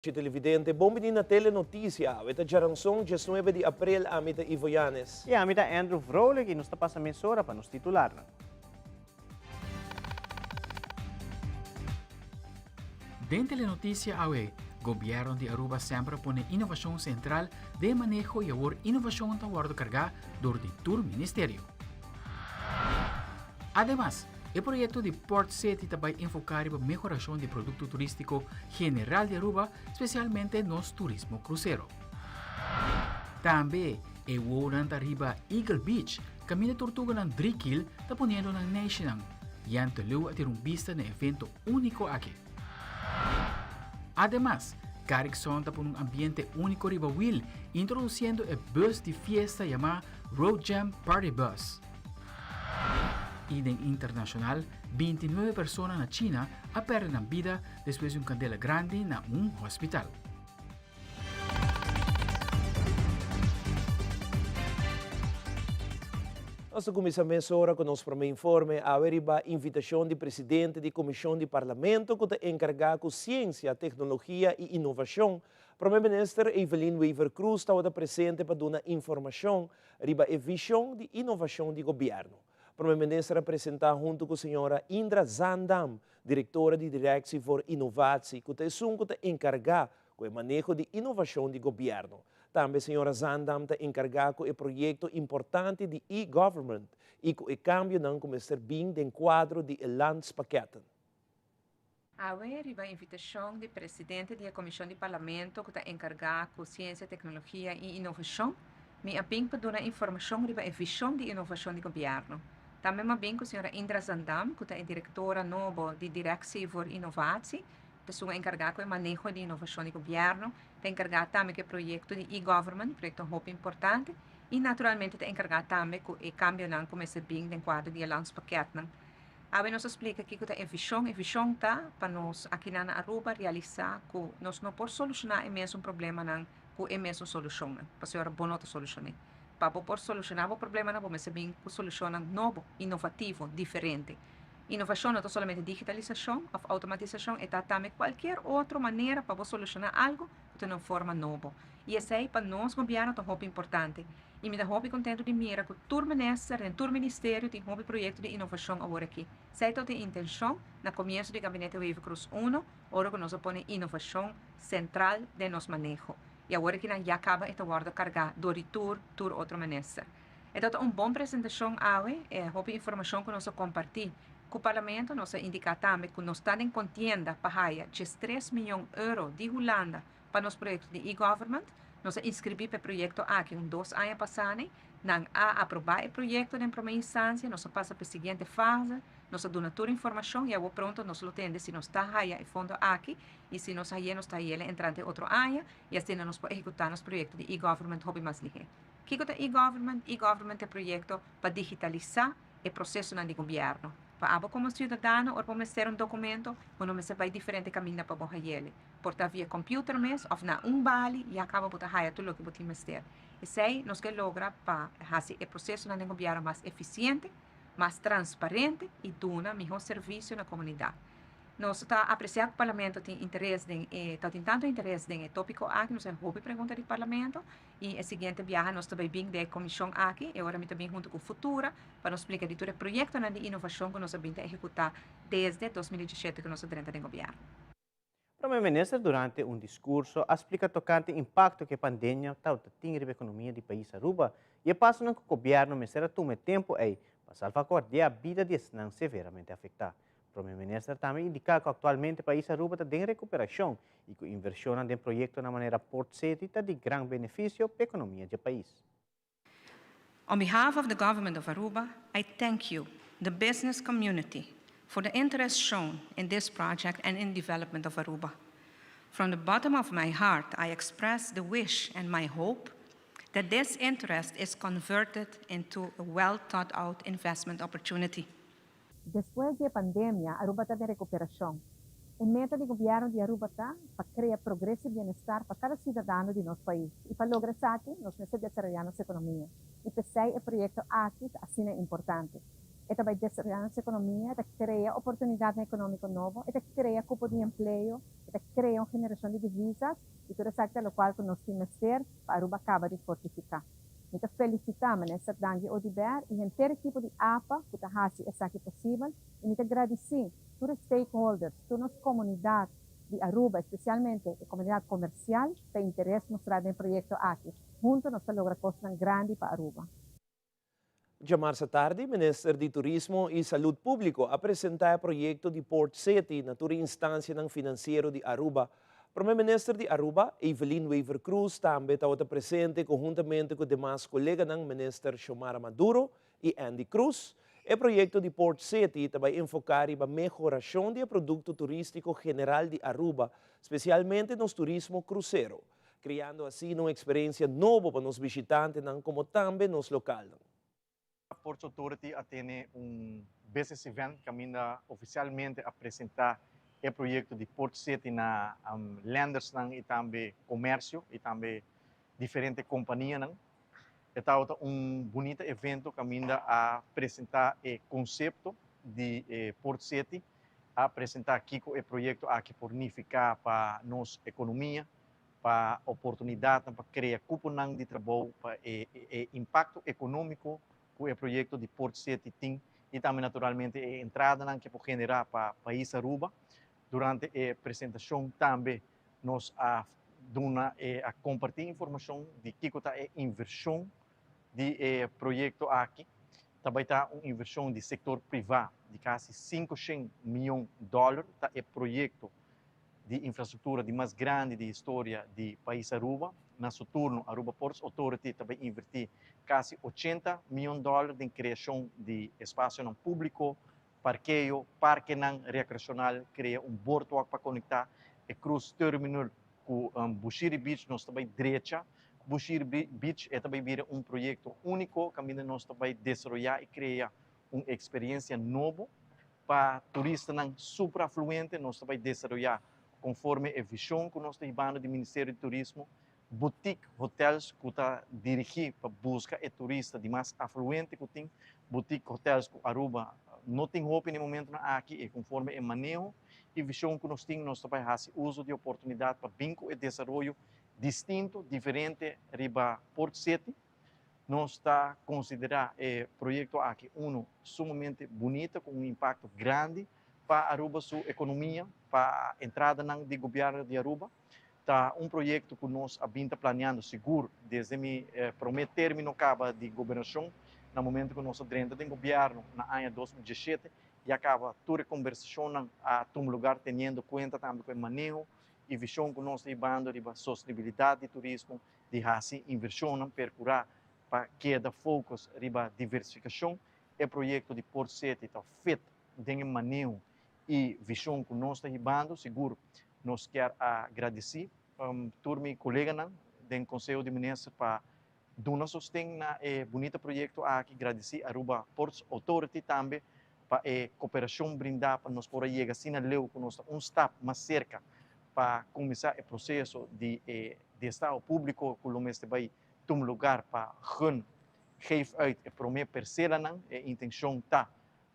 Televidente, bon bini na Telenoticia. Awe ta djaranson, 19 di april. Ami ta Ivo Yanes. I ami ta Andrew Vrolijk i nos ta pasa mesora pa nos titularnan. Den Telenoticia awe, Gobierno di Aruba semper a pone innovacion central den maneho y awor innovacion ta wordo carga door di tur ministerio. Ademas, E proyekto di Port City ta bai enfoká riba mehorashon di produkto turístiko general di Aruba, spesialmente nos turismo krusero. Tambe e wounan ta riba Eagle Beach, kaminda tortuganan driekil ta poniendo nan neishinan. Jan Terlouw a tira un bista na e evento úniko aki. Ademas, Garrison ta pone un ambiente úniko riba wiel, introdusiendo e bus di fiesta yamá Road Jam Party Bus. I den internashonal, 29 persona na China a pèrdè nan bida despues di un kandela grandi na un hospital. Nos ta kuminsá mesora ku nos promé informe awe riba invitashon di presidente di Komishon di Parlamento ku ta enkargá ku Siensia, Teknologia i Inovashon, Promé Minister Evelyn Wever-Croes tabata presente pa duna informashon riba e vishon di inovashon di gobièrnu. Prome Minister a presentá huntu ku señora Indra Zaandam, direktora di Directie voor Innovatie, ku ta esun ku ta enkargá ku e maneho di inovashon di gobièrnu. Tambe señora Zaandam ta enkargá ku e proyekto importante di e-government i ku e kambionan ku mester bin den kuadro di e landspakketten. Awe riba invitashon di presidente di e Komishon di Parlamento ku ta enkargá ku Siensia, Teknologia i Inovashon, mi a bin pa duna informashon riba e vishon di inovashon di gobièrnu. Tambe mi a bin ku señora Indra Zandam ku ta e direktora nobo di Directie voor Innovatie, ta esun enkargá ku e maneho di inovashon di gobièrnu, ta enkargá tambe ku e proyekto di e-government, proyekto hopi importante, i naturalmente ta enkargá tambe ku e kambionan ku mester bin den kuadro di e landspakketnan. Awe nos a splika kiko ta e vishon. E vishon ta pa nos akinan na Aruba realisá ku nos no por solushoná e mesun problemanan ku e mesun solushonnan, pasobra bo no ta solushoné. Pa bo por solushoná bo problemanan bo mester bin ku solushonnan nobo, inovativo, diferente. Inovashon no ta solamente digitalisashon òf outomatisashon, e ta tambe kualkier otro manera pa bo solushoná algu ku ta na un forma nobo. I esei pa nos gobièrnu ta hopi importante. I mi ta hopi kontentu di mira ku tur minister den tur ministerio tin hopi proyekto di inovashon awor aki. Esei ta tin intenshon na komienso di Gabinete Wever-Croes uno, ora ku nos a pone inovashon sentral den nos maneho. I awor aki nan ya kaba e ta wòrdu kargá dor di tur tur otro minister. E tabata un bon presentashon awe, e hopi informashon ku nos a kompartí ku Parlamento. Nos a indiká tambe ku nos ta den kontienda pa haya 13 miyon euro di Hulanda Pa nos proyekto di e-government, nos a inskribí pa e proyekto aki un dos aña pasá-ne. Nan a aprobá e proyekto den promé instansia, nos a pasa pa e siguiente fase, nos a duna tur informashon i awor pronto nos lo tende si nos ta haya e fondo aki i si nos hay'é nos ta hay'é entrante otro aña i asina nos por ehekutá nos proyekto di e-government hopi mas lihé. Kiko ta e-government? E-government ta e proyekto pa digitalisá e prosesonan di gobièrnu. Pa abo komo siudadano ora bo mester un dokumento, bo no mester bai diferente kaminda pa bo hay'é. Por ta via computer mes of na un bali ya caba bo ta haya tur loke bo tin mester. Esey nos ke logra pa haci e procesonan den gobierno mas eficiente, mas transparente y duna miho servicio na comunidad. Nos ta aprecia cu Parlamento tin interes den e ta tin tanto interes den e topico aki, nos a hopi pregunta di Parlamento y e siguiente biaha nos ta bay bin den e comision aki, e ora mi ta bin hunto cu Futura pa nos splica di tur e proyectonan di innovacion cu nos a bin ta ehecuta desde 2017 cu nos a drenta den gobierno. Prome Minister durante un discurso a splica tocante impacto cu e pandemia tabata tin riba economia di pais Aruba y e pasonan cu gobierno mester a tuma e tempo ey pa salvaguardia bida di esnan severamente afecta. Prome Minister tambe indica cu actualmente pais Aruba ta den recuperacion y cu inversionnan den proyectonan manera Port City ta di gran beneficio p'e economia dje pais. On behalf of the government of Aruba, I thank you, the business community, for the interest shown in this project and in development of Aruba. From the bottom of my heart, I express the wish and my hope that this interest is converted into a well thought out investment opportunity. Despues di e pandemia, Aruba ta den recuperacion. E meta di Gobierno di Aruba ta pa crea progreso y bienestar pa cada ciudadano di nos pais. Y pa logra esaki, nos mester desaroya nos economia. Y p'esey e proyecto aki ta asina importante. E ta bay desaroya nos economia, e ta crea oportunidadnan economico nobo, e ta crea cupo di empleo. E ta crea un generacion di divisas y tur esaki ta locual cu nos tin mester pa Aruba caba di fortifica. Mi ta felicita Minister Dangui Oduber y henter ekipo di apa cu ta haci esaki posibel y mi ta gradici tur e stakeholders, tur nos comunidad di Aruba, especialmente e comunidad comercial pa e interes mustra den e proyecto aki. Hunto nos ta logra cosnan grandi pa Aruba. Djamarsa tardi, Minister di Turismo y Salud Publico a presenta e proyecto di Port City na tur e instancianan financiero di Aruba. Prome Minister di Aruba, Evelyn Wever-Croes tambe tabata presente conhuntamente cu demas coleganan Minister Xiomara Maduro y Andy Croes. E proyecto di Port City ta bay enfoca riba mehoracion di e producto turistico general di Aruba, specialmente nos turismo crucero. Creando asina un experiencia nobo pa nos bishitantenan como tambe nos localnan. Ports Authority a tene un business event caminda oficialmente a presenta e proyecto di Port City na lendersnan y tambe comercio y tambe diferente companianan. E tabata un bunita evento caminda a presenta e concepto di e Port City, a presenta kico e proyecto aki por nifica pa nos economia, pa oportunidadnan pa crea cuponan di trabou, pa e e impacto economico cu e proyecto di Port City tin y tambe naturalmente e entradanan cu e por genera pa pais Aruba. Durante e presentacion tambe nos a duna e a comparti informacion di kico ta e inversion di e proyecto aki. Ta bay ta un inversion di sector priva di casi 500 miyon dollar, ta e proyecto di infrastructura di mas grandi di historia di pais Aruba. Na su turno, Aruba Ports Authority ta bay inverti casi 80 miyon dollar den creacion di espacionan publico, parkeo, parkenan recreacional, crea un boardwalk pa conecta e cruise terminal cu Bushiri Beach. Nos ta bay drecha Bushiri Beach, e ta bay bira un proyecto unico caminda nos ta bay desaroya y crea un experiencia nobo pa turistanan super afluente. Nos ta bay desaroya conforme e vision cu nos ta hibando di Ministerio di Turismo, boutique hotels cu ta dirigi pa busca e turista di mas afluente cu tin, boutique hotels cu Aruba no tin hopi na e momentonan aki y conforme e maneho y vision cu nos tin, nos ta bay haci uso di oportunidad pa bin cu e desaroyo distinto, diferente riba Port City. Nos ta considera e proyecto aki uno sumamente bunita cu un impacto grandi pa Aruba su economia, pa entradanan di gobierno di Aruba. Ta un proyecto cu nos a bin ta planeando sigur desde mi prome termino caba di gobernacion. Na momento cu nos a drenta den gobierno na aña 2017, ya caba tur e conversacionnan a tuma lugar teniendo cuenta tambe cu e maneho y vision cu nos ta hibando riba sostenibilidad di turismo, di haci inversionnan, percura pa keda focus riba diversificacion. E proyecto di Port City ta fit den e maneho y vision cu nos ta hibando. Sigur nos kier a gradici tur mi coleganan den Conseho di Minister pa duna sosten na e bunita proyecto aki, gradici Aruba Ports Authority tambe pa e cooperacion brinda pa nos por a yega asina leu cu nos ta un stap mas cerca pa cuminsa e proceso di e destaho publico cu lo mester bay tuma lugar pa gun geef uit e prome percelanan. E intencion ta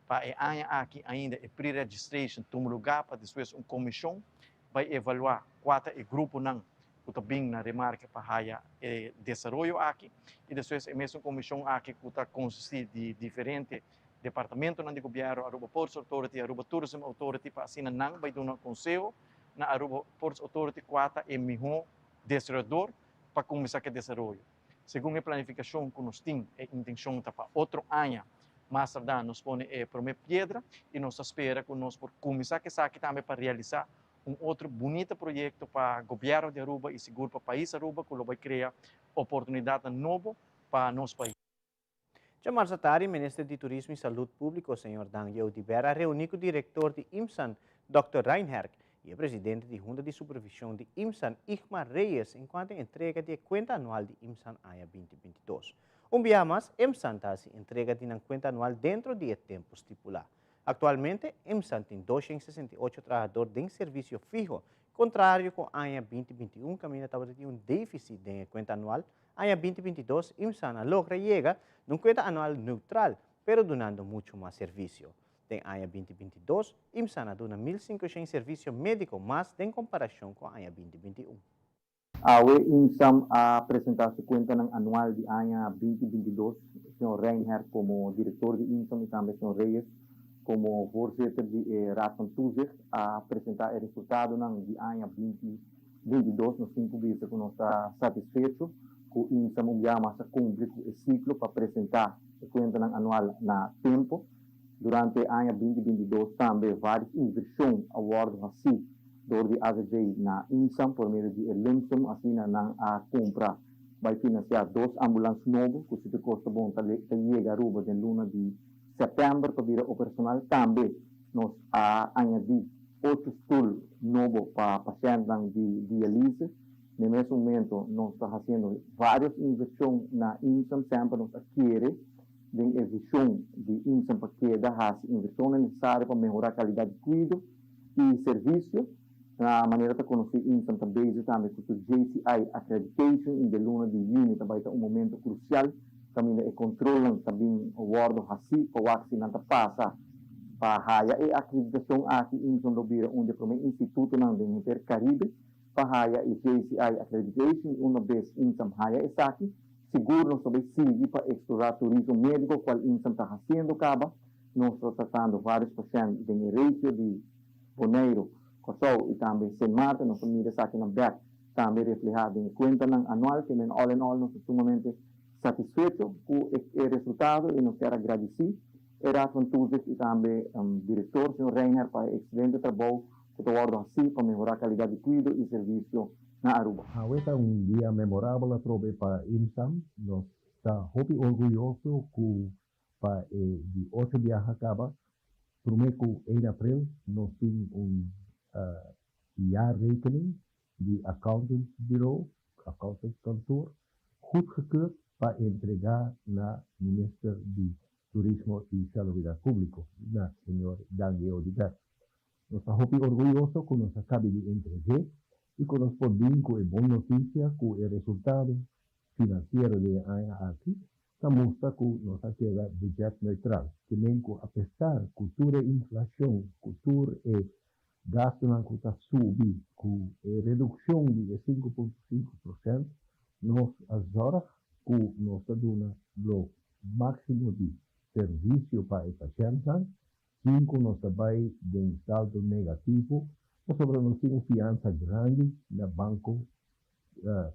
pa e aña aki ainda e pre-registration tuma lugar pa despues un comision bay evalua cua ta e gruponan cu ta bin na remarke pa haya e desaroyo aki y despues e mesun comision aki cu ta consisti di diferente departamentonan di gobierno, Aruba Ports Authority, Aruba Tourism Authority, pa asina nan bay duna conseho na Aruba Ports Authority cua ta e miho desaroyador pa cuminsa cu e desaroyo. Segun e planificacion cu nos tin, e intencion ta pa otro aña mas tarda nos pone e prome piedra y nos ta spera cu nos por cuminsa cu esaki tambe pa realisa un otro bunita proyecto pa gobierno di Aruba y sigur pa pais Aruba cu lo bay crea oportunidadnan nobo pa nos pais. Djamars atari, Minister di Turismo y Salud Publico, señor Dangui Oduber, a reuni cu director di IMSAN, Dòkter Reinherk, y e presidente di Hunta di Supervision di IMSAN, Igmar Reyes, encuanto e entrega di e cuenta anual di IMSAN aña 2022. Un biaha mas, IMSAN ta haci entrega di nan cuenta anual dentro di e tempo stipula. Actualmente, IMSAN tin 268 trahador den servicio fiho, contrario cu aña 2021 caminda tabata tin un deficit den e cuenta anual. Aña 2022, IMSAN a logra yega na un cuenta anual neutral, pero dunando mucho mas servicio. Den aña 2022, IMSAN a duna 1500 servisio médiko mas den komparashon ku aña 2021. Awe IMSAM a presenta su cuentanan anual di aña 2022. Señor Reinhard como director di IMSAM y tambe señor Reyes como voorzitter di e Raad van Toezicht a presenta e resultadonan di aña 2022. Nos tin cu bisa cu nos ta satisfecho cu IMSAM un biaha mas a cumpli cu e ciclo pa presenta e cuentanan anual na tempo. Durante e aña 2022 tambe varios inversion a wordo haci Dor di AZV na IMSAM por medio di e lump sum asina nan a cumpra bay financia dos ambulans nobo cu si tur cos ta bon ta ta yega Aruba den luna di september pa bira operacional. Tambe nos a añadi ocho stoel nobo pa pashentnan di dialyse. Na e mes momento nos ta haciendo varios inversion na IMSAM semper nos a kere den e vision di IMSAM pa keda haci inversionnan necesario pa mehora calidad di cuido. E servisio, na manera ta konosí IMSAM ta bezig tambe ku su JCI accreditation i den luna di yüni ta bai ta un momento krusial kaminda e kontrolnan ta bin wòrdu hasí pa wak si nan ta pasa pa haya e akreditashon aki. IMSAM lo bira un di e promé institutonan den henter Karibe pa haya e JCI accreditation i una bes IMSAM haya esaki sigur nos ta bai sigui pa eksplorá turismo médiko kual IMSAM ta hasiendo kaba. Nos ta tratando vários pashènt den e regio di Boneiru, Kòrsou i tambe Sint Maarten. Nos ta mira esakinan bèk tambe reflehá den e kuentanan anual. Ke men all in all nos ta sumamente satisfecho ku e resultado i nos kier a gradisí e Raad van Toezicht i tambe direktor señor Reiner pa e ekselente trabou ku ta wòrdu hasí pa mehorá kalidat di kuido i servisio na Aruba. Awe ta un dia memorabel atrobe pa IMSAM. Nos ta hopi orguyoso ku Pa e di ocho biaha kaba, promé ku ein aprel nos tin un jaarrekening di accountantsbureau, accountantskantoor, goedgekeurd pa entregá na Minister di Turismo i Salubridat Públiko, na señor Dangui Oduber. Nos ta hopi orguyoso ku nos a kabi di entreg'é i ku nos por bin ku e bon notisia ku e resultado finansiero di e aña aki ta mustra ku nos a keda budgetneutral, ke men ku apesar ku tur e inflashon, ku tur e gastunan ku ta subi, ku e redukshon di e 5.5 prosènt, nos a zòrg ku nos ta duna lo máksimo di servisio pa e pashèntnan sin ku nos ta bai den saldo negativo, pasobra nos tin un fiansa grandi na banko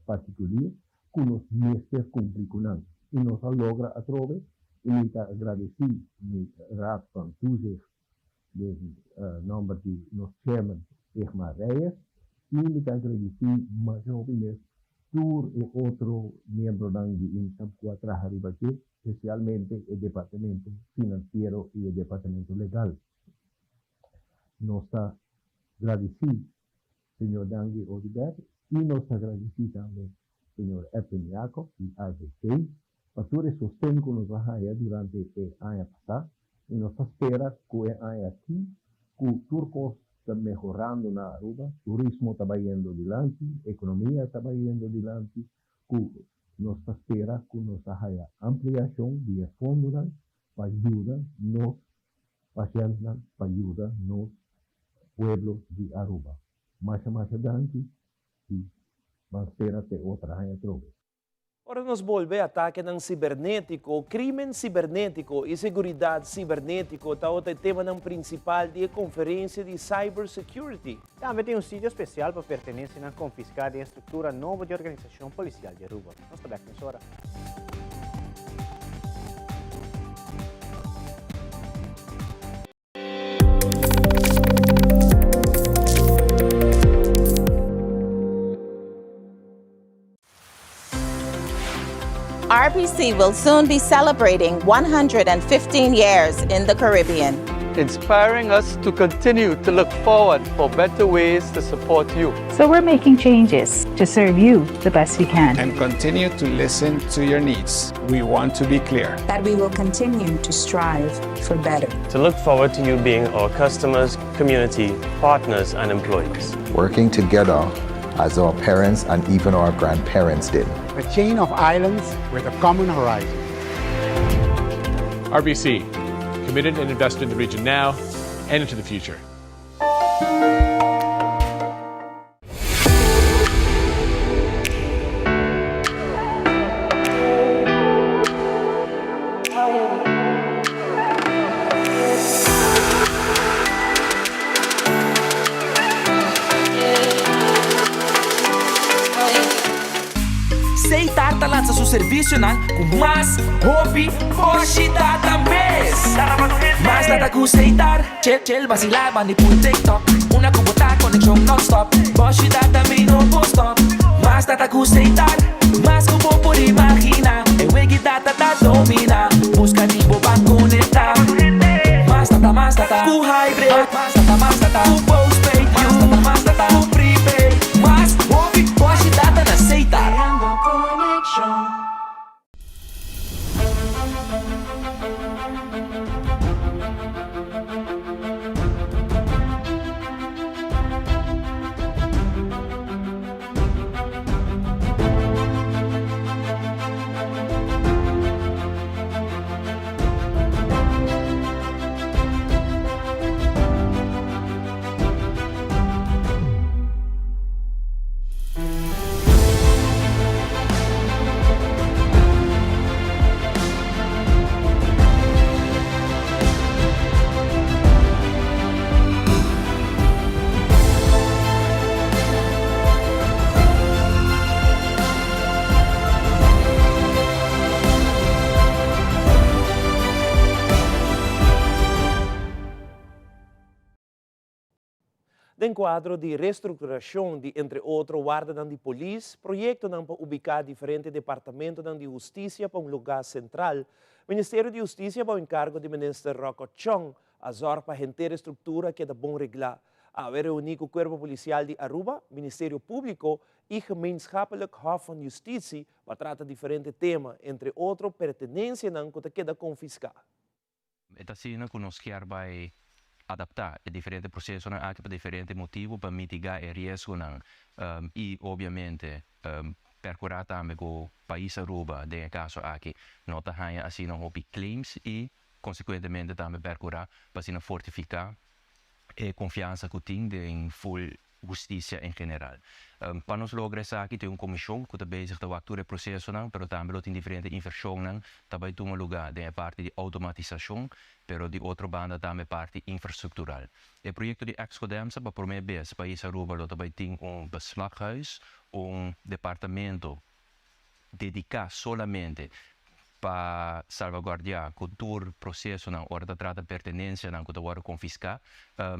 partikulier ku nos mester kumpli ku nan. I nos a logra atrobe i mi ta agradesí mi Raad van Toezicht den nòmber di nos chairman Igmar Reyes i mi ta agradesí masha hopi mes tur e otro miembronan di IMSAM ku a traha riba dje, spesialmente e departamento finansiero i e departamento legal. Nos ta gradisí Señor Dangui Oduber i nos ta gradisí tambe Señor Edwin Jacob di AZC pa tur e sosten ku nos a haña durante e aña pasá i nos ta spera ku e aña aki ku tur kos ta mehorando na Aruba, turismo ta bayendo dilanti, ekonomia ta bayendo dilanti, ku nos ta spera ku nos ta haña ampliashon di e fondonan pa yuda nos pashèntnan, pa yuda nos pueblo di Aruba. Masha masha danki i ban spera te otro aña atrobe. Ora nos bolbe atakenan sibernétiko, krímen sibernétiko i seguridat sibernétiko tabata e temanan prinsipal di e konferensia di cyber security. Tambe tin un sitio spesial pa pertenensianan konfiská den e struktura nobo di Organisashon Polisial di Aruba. Nos ta bèk mesora. RBC will soon be celebrating 115 years in the Caribbean. Inspiring us to continue to look forward for better ways to support you. So we're making changes to serve you the best we can. And continue to listen to your needs. We want to be clear. That we will continue to strive for better. To look forward to you being our customers, community, partners and employees. Working together as our parents and even our grandparents did. A chain of islands with a common horizon. RBC, committed and invested in the region now and into the future. Seitar ta lansa su servisionan ku mas hopi boshi data mes. Mas data ku Seitar, chel chel basilá bandi pul TikTok. Una ku bo ta konekshon nònstòp, boshi data mi no por stòp. Mas data ku Seitar, mas ku bo por imaginá. E wegi data ta dominá, buska di bo ban konektá. Mas data, mas data ku hybrid. Mas data, mas data ku postpaid. Mas data, mas data ku prepaid. Mas hopi boshi data na Seitar. Creando conexion. Den kuadro di restrukturashon di entre otro wardanan di polis, proyektonan pa ubiká diferente departamentonan di hustisia pa un lugá sentral, Ministerio di Hustisia bou enkargo di Minister Rocco Chong a zòrg pa henter e struktura keda bon reglá. Awe reuní ku Kuerpo Polisial di Aruba, Ministerio Públiko i Gemeenschappelijk Hof van Justitie pa trata diferente tema, entre otro pertenensianan ku ta keda konfiská. E ta asina ku nos kier bai adaptá e diferente prosesonan aki pa diferente motibu pa mitigá e riesgonan i obviamente perkurá tambe ku pais Aruba den e kaso aki no ta haña asina hopi claims i konsekuentemente tambe perkurá pa asina fortifiká e konfiansa ku tin den ful hustisia en general. Pa nos logra esaki tin un komishon ku ta bezig ta wak tur e prosesonan, pero tambe lo tin diferente invershonnan ta bai tuma lugá den e parti di outomatisashon, pero di otro banda tambe parti infrastruktural. E proyekto di Exco-Demsa pa promé bes pais Aruba lo ta bai tin un beslaghuis, un departamento dediká solamente pa salvaguardiá ku tur prosesonan ora ta trata pertenensianan ku ta wòrdu konfiská, ta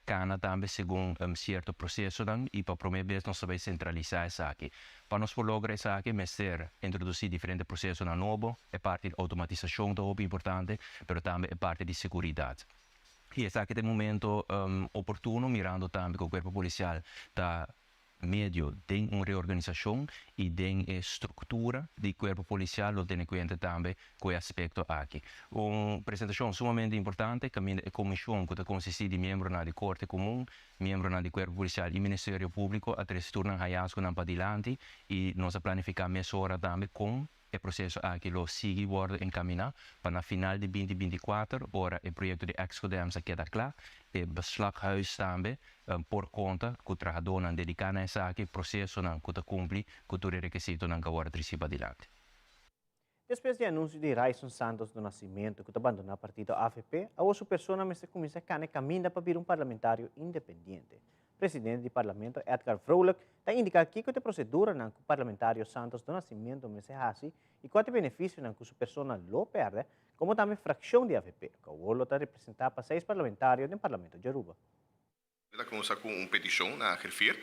kana tambe segun sierto prosesonan i pa promé bes nos ta bai sentralisá esaki. Pa nos por logra esaki mester introdusí diferente prosesonan nobo, e parti di outomatisashon ta hopi importante, pero tambe e parti di seguridat. I esaki ta e momento oportuno mirando tambe ku Kuerpo Polisial ta medio den un reorganisacion y den e structura di cuerpo policial lo tene cuenta tambe cu e aspecto aki. Un presentacion sumamente importante caminda e comision cu ta consisti di miembronan di Corte Comun, miembronan di Cuerpo Policial y Ministerio Publico a trece tur nan hallazgonan padilanti y nos a planifica mesora tambe con E proseso aki lo sigui wòrdu enkaminá pa na final di binti 24, ora e proyekto di Exco-Dems a keda kla, e beslaghuis tambe por konta ku trahadónan dediká na esaki, prosesonan ku ta kumpli ku tur e rekisitonan ku a wòrdu trisí padilanti. Despues di anunsio di Ryson Santos do Nascimento ku ta bandoná partido avp, awor su persona mester kuminsá kana e kaminda pa bira un parlamentario independiente. Presidente di Parlamento Edgar Vrolijk ta indica kico ta e proceduranan cu Parlamentario Santos do Nascimento mester haci y cua ta e beneficionan cu su persona lo perde, como tambe fraccion di avp, cu awor lo ta representa pa seis parlamentario den Parlamento di Aruba. Ta cuminsa cu un peticion na Griffier,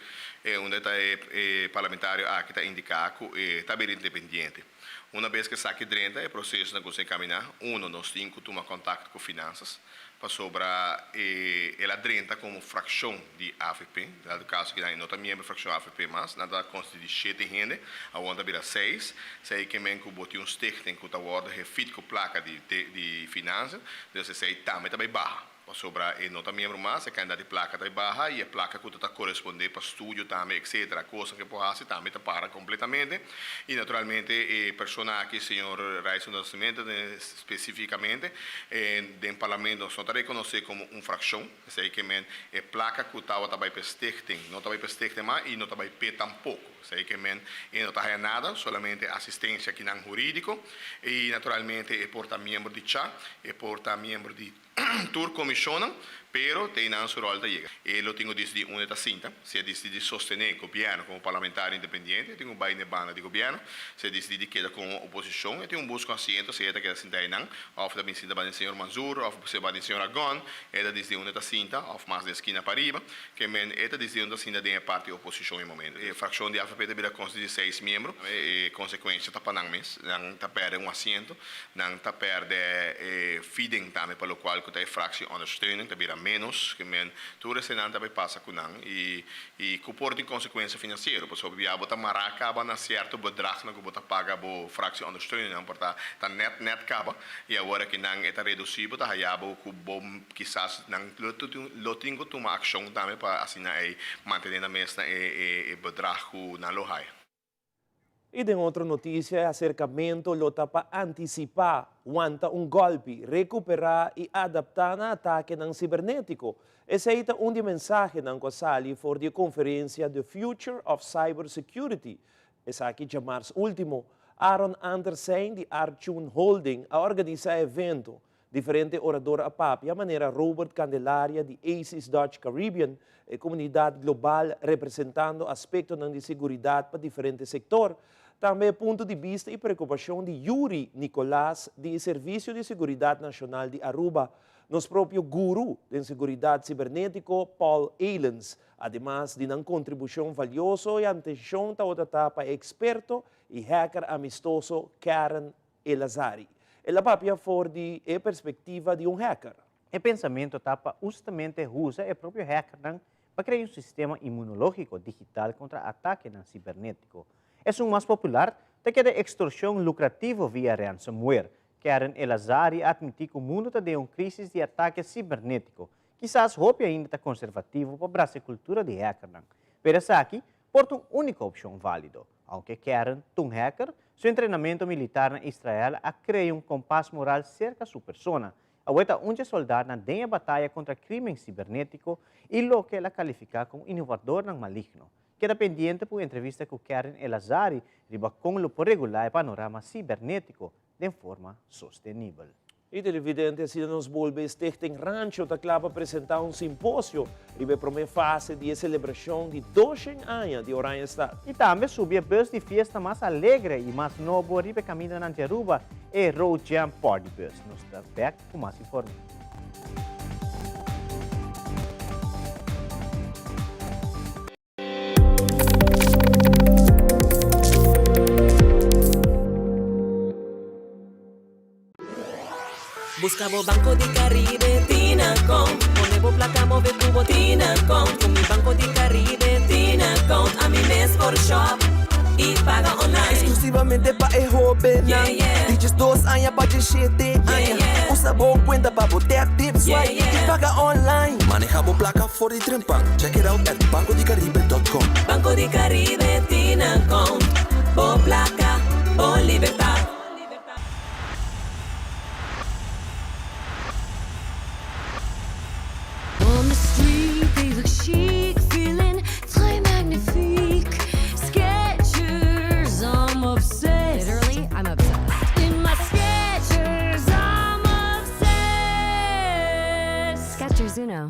unda ta e parlamentario aki ta indica cu e ta bira independiente. Una bes cu esaki drenta e proceso ta cuminsa encamina, uno, nos tin cu tuma contacto cu Finanzas, pasobra e el a drenta komo frakshon di avp, den dado kaso kinan e no ta miembro di frakshon avp mas, nan ta konsisti di shete hende, awor nan ta bira seis, esei ke men ku bo tin un stichting ku ta wòrdu hefit ku plaka di di finansa, dus esei tambe ta bai baha. Pasobra e no ta miembro mas, e kantidat di plaka ta baha i e plaka ku ta ta korespondé pa studio tambe etcetera, kosnan ku e por hasi tambe ta para kompletamente. I naturalmente e persona aki, señor Ryson Nascimento spesifikamente, den parlamento nos no ta rekonosé komo un frakshon, esei ke men e plaka ku tabata bai pa e stichting no ta bai pa e stichting mas i no ta bai p'e tampoko. Esei ke men e no ta haya nada, solamente asistensia kinan hurídiko i naturalmente e por ta miembro di cha, e por ta miembro di. Tur comisionnan, pero te einan su rol ta yega. E lo tin cu dicidi unda e ta sinta. Si e dicidi di sostene gobierno como parlamentario independiente, e tin cu bay n'e banda di gobierno. Si e dicidi di keda como oposicion, e tin un busca un asiento, si e ta keda sinta einan, of ta bin sinta banda di señor Manzur, of banda di señor Agon, e ta dicidi unda e ta sinta, of mas den skina pariba. Ke men e ta dicidi unda ta sinta den e parti oposicion e momento. E fraccion di avp ta bira consisti di seis miembro. E consecuencia ta pa nan mes. Nan ta perde un asiento. Nan ta pèrdè e feeding tambe pa lokual ku ta e fractie ondersteuning ta bira ménos ke men tur eseinan ta bai pasa ku nan i i ku por tin konsekuensia finansiero pasobra bia bo ta mará kaba na sierto bedragnan ku bo ta paga bo fractie ondersteuningnan por ta ta nèt nèt kaba i awor aki nan e ta redusí bo ta haya bo ku bo kisas nan lo lo tin ku tuma akshon tambe pa asina ei mantené nan mes na e e bedrag ku nan lo haya. I den otro notisia e aserkamentu lo ta pa antisipá, wanta un gòlpi, rekuperá i adaptá na atakenan sibernétiko. Esei ta un di e mensahenan ku a sali for di e konferensia The Future of Cyber Security. Esaki djamars último. Aaron Antersijn di Archun Holding a organisá e evento. Diferente orador a papia, manera Robert Candelaria di ACES Dutch Caribbean, e komunidat global representando aspektonan di seguridat pa diferente sektor. Tambe e punto di bista i preokupashon di Yuri Nicolaas di e Servisio di Seguridat Nashonal di Aruba, nos propio guru den seguridat sibernetiko Paul Elens. Ademas di nan kontribushon valioso e antenshon tabata ta pa e eksperto i hacker amistoso Karen Elazari. El a papia for di e perspektiva di un hacker. E pensamentu ta pa hustamente usa e propio hackernan pa krea un sistema inmunológiko digital kontra atakenan sibernétiko. Esun mas popular ta keda ekstorshon lukrativo via ransomware. Karen Elazari a atmití ku mundu ta den un krísis di atake sibernétiko. Kisas hopi ainda ta konservativo pa brasa e kultura di hackernan, pero esaki por ta un úniko opshon válido. Aunke Karen ta un hacker, su entrenamentu militar na Israel a krea un kompas moral serka su persona. Awe ta un dje soldatnan den e bataya kontra krimen sibernétiko i loke el a kalifiká komo inovadornan maligno. Keda pendiente pa un entrevista ku Karen Elazari riba kon lo por regulá e panorama sibernétiko den forma sostenibel. E televidente asina nos bolbe Stichting Rancho ta kla pa presenta un simposio riba e prome fase di e celebracion di doshen aña di Oranjestad. I tambe subi e bus di fiesta mas alegre i mas nobo riba e camindanan di Aruba, e Road Jam Party Bus. Nos ta bek cu mas informe. Busca bo Banco di Caribe Tinacom Pone bo placa move cu bo Tinacom Cu mi Banco di Caribe Tinacom Ami mes por shop y paga online Exclusivamente pa e hobennan Di 12 aña pa 17 aña Usa bo cuenta pa bo tap tip swipe y paga online Maneha bo placa for di trempan, check it out at bancodicaribe.com. Banco di Caribe tin account, bo placa, bo libertad. On the street they look chic, feeling très magnifique. Skechers, I'm obsessed. Literally, I'm obsessed. In my Skechers, I'm obsessed. Skechers Uno.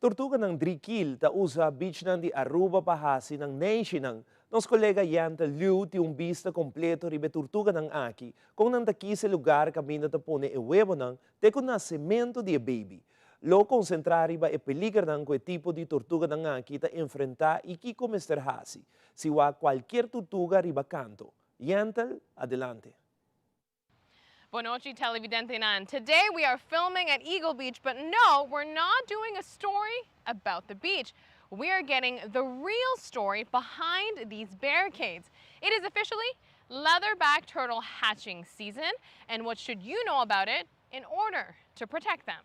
Tortuganan Drikil ta usa beachnan di Aruba pa hasi nan neishinan. Nos kolega Yanta Liu tin un bista kompleto riba e tortuganan aki, kon nan ta kisa e lugar kaminda ta pone e webonan te ku nasementu di e baby. Lo konsentrá riba e peligernan ku e tipo di tortuganan aki ta enfrentá i kiko mester hasi si wak kualkier turtuga riba kanto. Yentel, adelante. Bon nochi televidentenan. Today we are filming at Eagle Beach, but no, we're not doing a story about the beach. We are getting the real story behind these barricades. It is officially leatherback turtle hatching season, and what should you know about it in order to protect them?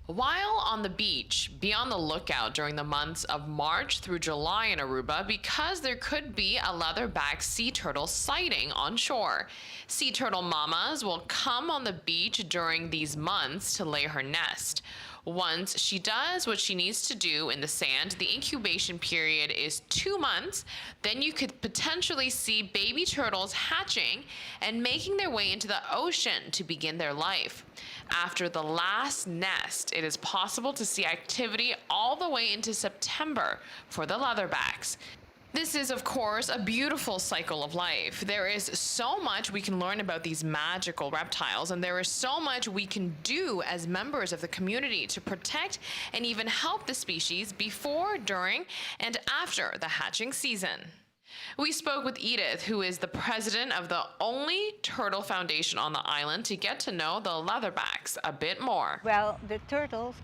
While on the beach, be on the lookout during the months of March through July in Aruba because there could be a leatherback sea turtle sighting on shore. Sea turtle mamas will come on the beach during these months to lay her nest. Once she does what she needs to do in the sand, the incubation period is 2 months. Then you could potentially see baby turtles hatching and making their way into the ocean to begin their life. After the last nest, it is possible to see activity all the way into September for the leatherbacks. This is, of course, a beautiful cycle of life. There is so much we can learn about these magical reptiles, and there is so much we can do as members of the community to protect and even help the species before, during, and after the hatching season. We spoke with Edith, who is the president of the only turtle foundation on the island, to get to know the leatherbacks a bit more. Well, the turtles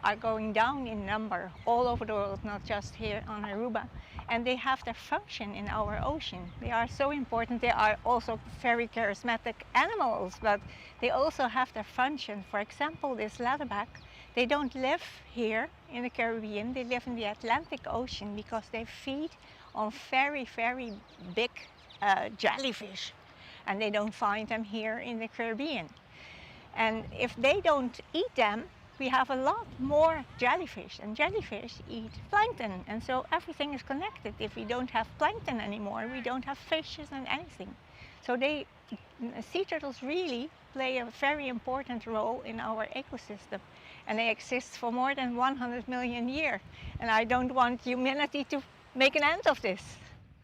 are going down in number all over the world, not just here on Aruba. And they have their function in our ocean. They are so important. They are also very charismatic animals, but they also have their function. For example, this leatherback, they don't live here in the Caribbean. They live in the Atlantic Ocean because they feed on very, very big jellyfish. And they don't find them here in the Caribbean. And if they don't eat them, we have a lot more jellyfish, and jellyfish eat plankton, and so everything is connected. If we don't have plankton anymore, we don't have fishes and anything. So sea turtles really play a very important role in our ecosystem, and they exist for more than 100 million years. And I don't want humanity to make an end of this.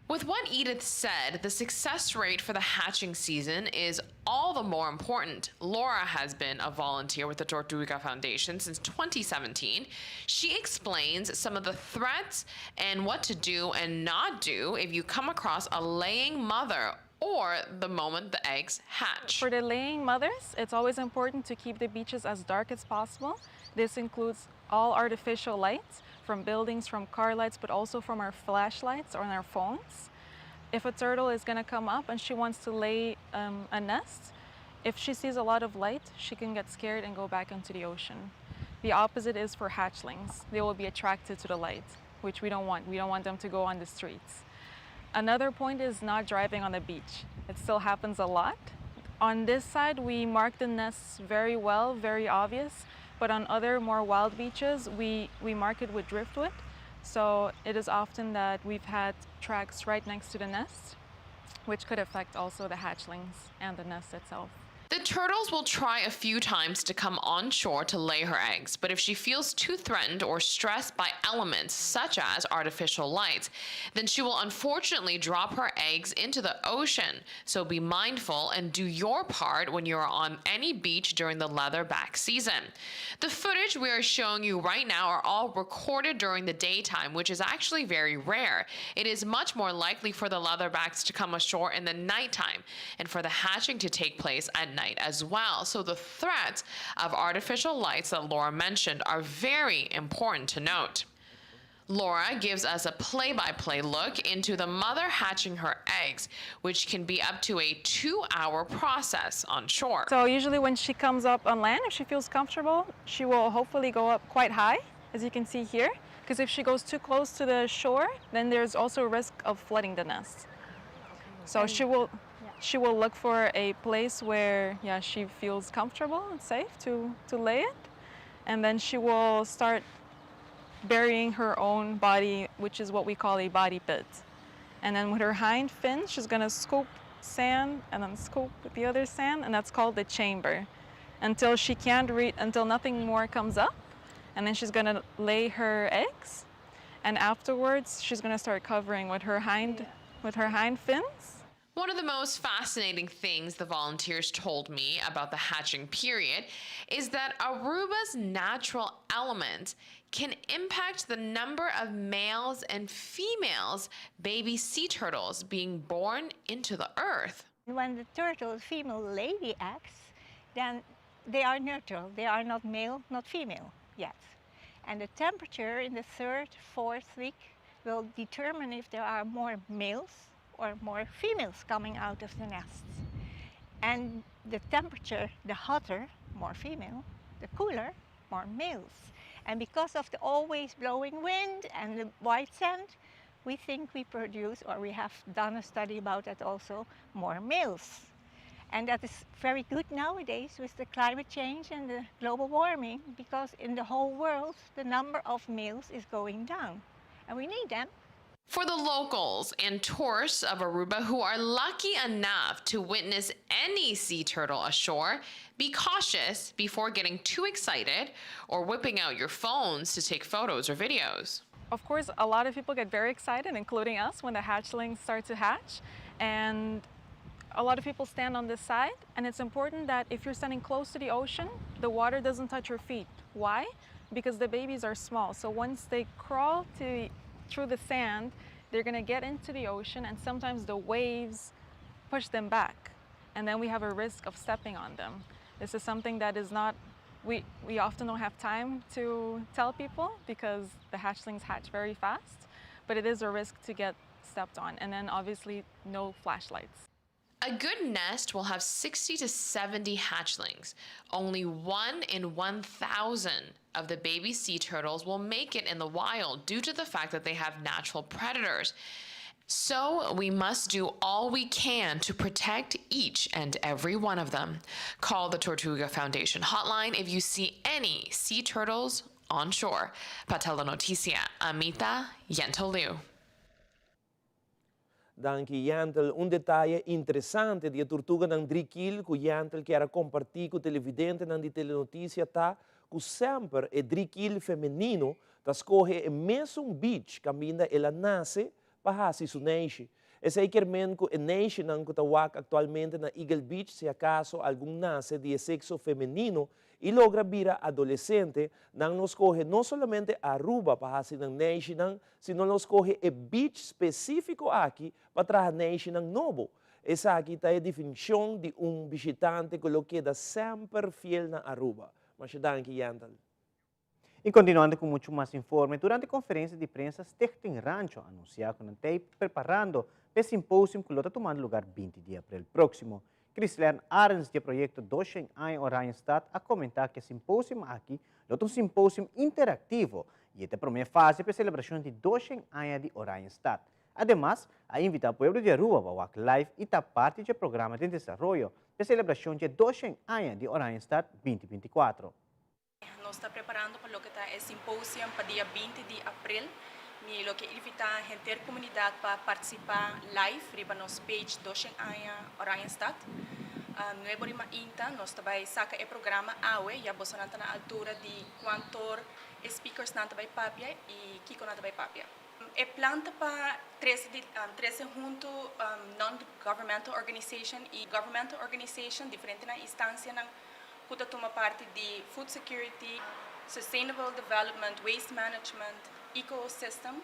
With what Edith said, the success rate for the hatching season is all the more important. Laura has been a volunteer with the Tortuga Foundation since 2017. She explains some of the threats and what to do and not do if you come across a laying mother or the moment the eggs hatch. For the laying mothers, it's always important to keep the beaches as dark as possible. This includes all artificial lights from buildings, from car lights, but also from our flashlights or on our phones. If a turtle is going to come up and she wants to lay a nest, if she sees a lot of light, she can get scared and go back into the ocean. The opposite is for hatchlings. They will be attracted to the light, which we don't want. We don't want them to go on the streets. Another point is not driving on the beach. It still happens a lot. On this side, we mark the nests very well, very obvious, but on other more wild beaches, we mark it with driftwood. So it is often that we've had tracks right next to the nest, which could affect also the hatchlings and the nest itself. The turtles will try a few times to come on shore to lay her eggs, but if she feels too threatened or stressed by elements such as artificial lights, then she will unfortunately drop her eggs into the ocean. So be mindful and do your part when you are on any beach during the leatherback season. The footage we are showing you right now are all recorded during the daytime, which is actually very rare. It is much more likely for the leatherbacks to come ashore in the nighttime and for the hatching to take place at night as well. So the threats of artificial lights that Laura mentioned are very important to note. Laura gives us a play-by-play look into the mother hatching her eggs, which can be up to a 2-hour process on shore. So usually when she comes up on land, if she feels comfortable, she will hopefully go up quite high, as you can see here, because if she goes too close to the shore, then there's also a risk of flooding the nest. So she will look for a place where she feels comfortable and safe to lay it, and then she will start burying her own body, which is what we call a body pit. And then with her hind fins, she's going to scoop sand and then scoop with the other sand, and that's called the chamber, until she can't reach, until nothing more comes up. And then she's going to lay her eggs, and afterwards she's going to start covering with her hind fins. One of the most fascinating things the volunteers told me about the hatching period is that Aruba's natural element can impact the number of males and females baby sea turtles being born into the earth. When the turtle female lay the eggs, then they are neutral. They are not male, not female yet. And the temperature in the third, fourth week will determine if there are more males or more females coming out of the nests. And the temperature, the hotter, more female, the cooler, more males. And because of the always blowing wind and the white sand, we think we produce, or we have done a study about that also, more males. And that is very good nowadays with the climate change and the global warming, because in the whole world, the number of males is going down. And we need them. For the locals and tourists of Aruba who are lucky enough to witness any sea turtle ashore, be cautious before getting too excited or whipping out your phones to take photos or videos. Of course, a lot of people get very excited, including us, when the hatchlings start to hatch. And a lot of people stand on this side. And it's important that if you're standing close to the ocean, the water doesn't touch your feet. Why? Because the babies are small. So once they crawl to, through the sand, they're going to get into the ocean, and sometimes the waves push them back. And then we have a risk of stepping on them. This is something that is not we, we often don't have time to tell people because the hatchlings hatch very fast, but it is a risk to get stepped on. And then obviously no flashlights. A good nest will have 60 to 70 hatchlings. Only one in 1,000 of the baby sea turtles will make it in the wild due to the fact that they have natural predators. So we must do all we can to protect each and every one of them. Call the Tortuga Foundation hotline if you see any sea turtles on shore. Pa Telenoticia, Ami ta Yentl Liu. Danki, Yentl. Un detaye interesante di turtuganan drikil ku Yentl kier a kompartí ku televidentenan di Telenotisia ta ku semper e drikil femenino ta skohe e mesun beach kaminda el a nase pa hasi su neishi. Esei ke men ku e neishinan ku ta wak aktualmente na Eagle Beach, si akaso algun nase di sekso femenino i logra bira adolesente, nan lo skohe no solamente Aruba pa hasi nan neishinan, sino lo skohe e beach spesífiko aki pa traha neishinan nobo. Esaki ta e definishon di un bishitante ku lo keda semper fiel na Aruba. Masha danki, Yentl. I kontinuando ku muchu mas informe, durante konferensia di prensa, Stichting Rancho a anunsiá ku nan ta preparando pa e simposium ku ta tumando lugá 20 di aprel próksimo. Christian Arends, di proyekto 200 aña Oranjestad, a komentá ku e simposium aki ta un simposium interaktivo i ta e promé fase pa e selebrashon di 200 aña di Oranjestad. Ademas, a invitá pueblo di Aruba pa wak live i ta parti di e programa di desaroyo pa e selebrashon di 200 aña di Oranjestad 2024. Nos ta preparando pa loke ta e simposium pa dia 20 di aprel. Mi lo ke invitá henter komunidat pa partisipá live riba nos page 200 aña Oranjestad. 9 or mainta, nos ta bai saka e programa awe, ya boso ta na altura di kuantu speakers nan ta bai papia i kiko nan ta bai papia. E plan ta pa trese huntu non-governmental organization i governmental organization, diferente nan instansianan ku ta tuma parti di food security, sustainable development, waste management, ecosystem.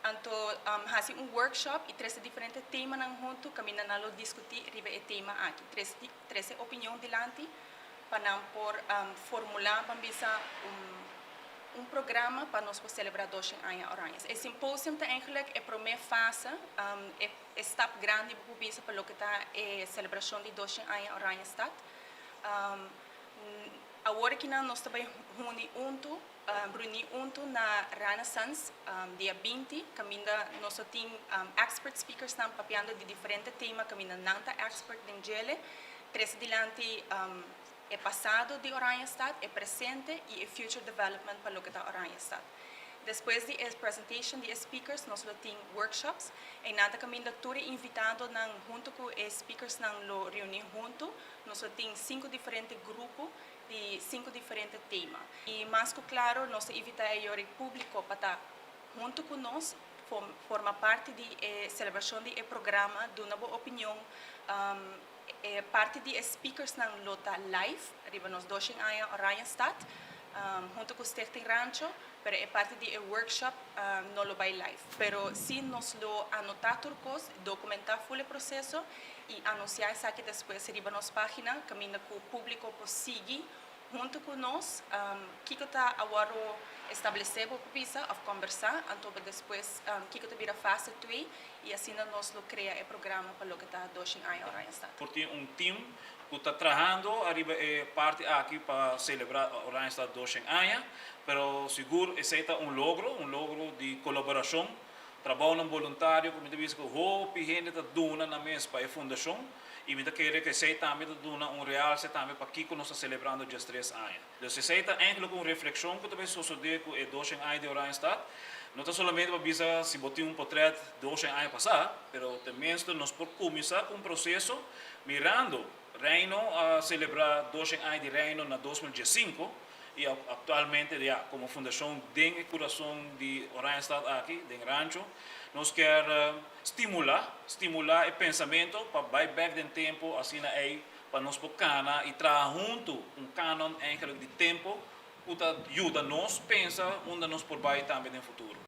Anto, hasi un workshop i trese diferente temanan huntu, kaminda nan lo diskutí riba e tema aki. Trese opinion dilanti pa nan por formulá pa bisa un programa pa nos selebrá 200 aña Oranje. E symposium ta eigenlijk e promé fase, e stap grandi pa bisa pa loke ta e selebrashon di 200 aña Oranjestad. Awor aki nos ta bai uni huntu, reuní huntu na Renaissance, dia 20, kaminda nos tin expert speakers nan papiando di diferente tema, kaminda nan ta expert den dje, trese dilanti e pasado di Oranjestad, e presente i e future development pa loke ta Oranjestad. Despues di presentation di speakers, nos tin workshops i nan kaminda tur invitadonan huntu ku e speakers nan lo reuní huntu. Nos tin sinku diferente grupo di sinku diferente tema. I mas ku klaro, nos ta invitá e públiko pa ta huntu ku nos. forma parti di e selebrashon di e programa, duna bo opinion. E parti di e speakersnan lo ta live riba nos doshen aña Oranjestad hunto ku Stichting Rancho, pero e parti di e workshop no lo bai live. Pero si nos lo anotá tur kos, dokumentá ful e proseso i anunsiá esaki despues riba nos página kaminda ku públiko por sigui huntu ku nos kiko ta awor establesé bo por bisa òf kòmbersá, anto despues kiko ta bira fase twee i asina nos lo krea e programa pa loke ta doshen aña Oranjestad. Por tin un team ku ta trahando ariba e parti aki pa selebrá Oranjestad doshen aña, pero sigur esei ta un logro, un logro di kolaborashon, trabounan boluntario ku mi ta bisa ku hopi hende ta duna nan mes pa e fundashon. I mi ta kere ku esei tambe ta duna un realse tambe pakiko nos ta selebrando diestres aña. Dus esei ta enkele un reflekshon ku ta bai sosodé ku e doshen aña di Oranjestad. No ta solamente pa bisa si bo tin un potrèt doshen aña pasá, pero tenminste nos por kuminsá ku un proseso mirando Reino a selebrá doshen aña di Reino na 2015 i aktualmente ya komo fundashon den e kurason di Oranjestad aki, den Rancho, nos kier Stimulá, stimulá e pensamento pa bai bèk den tempu asina ei pa nos por kana i traha huntu un kanon eigenlijk di tempu ku ta yuda nos pensa unda nos por bai tambe den futuro.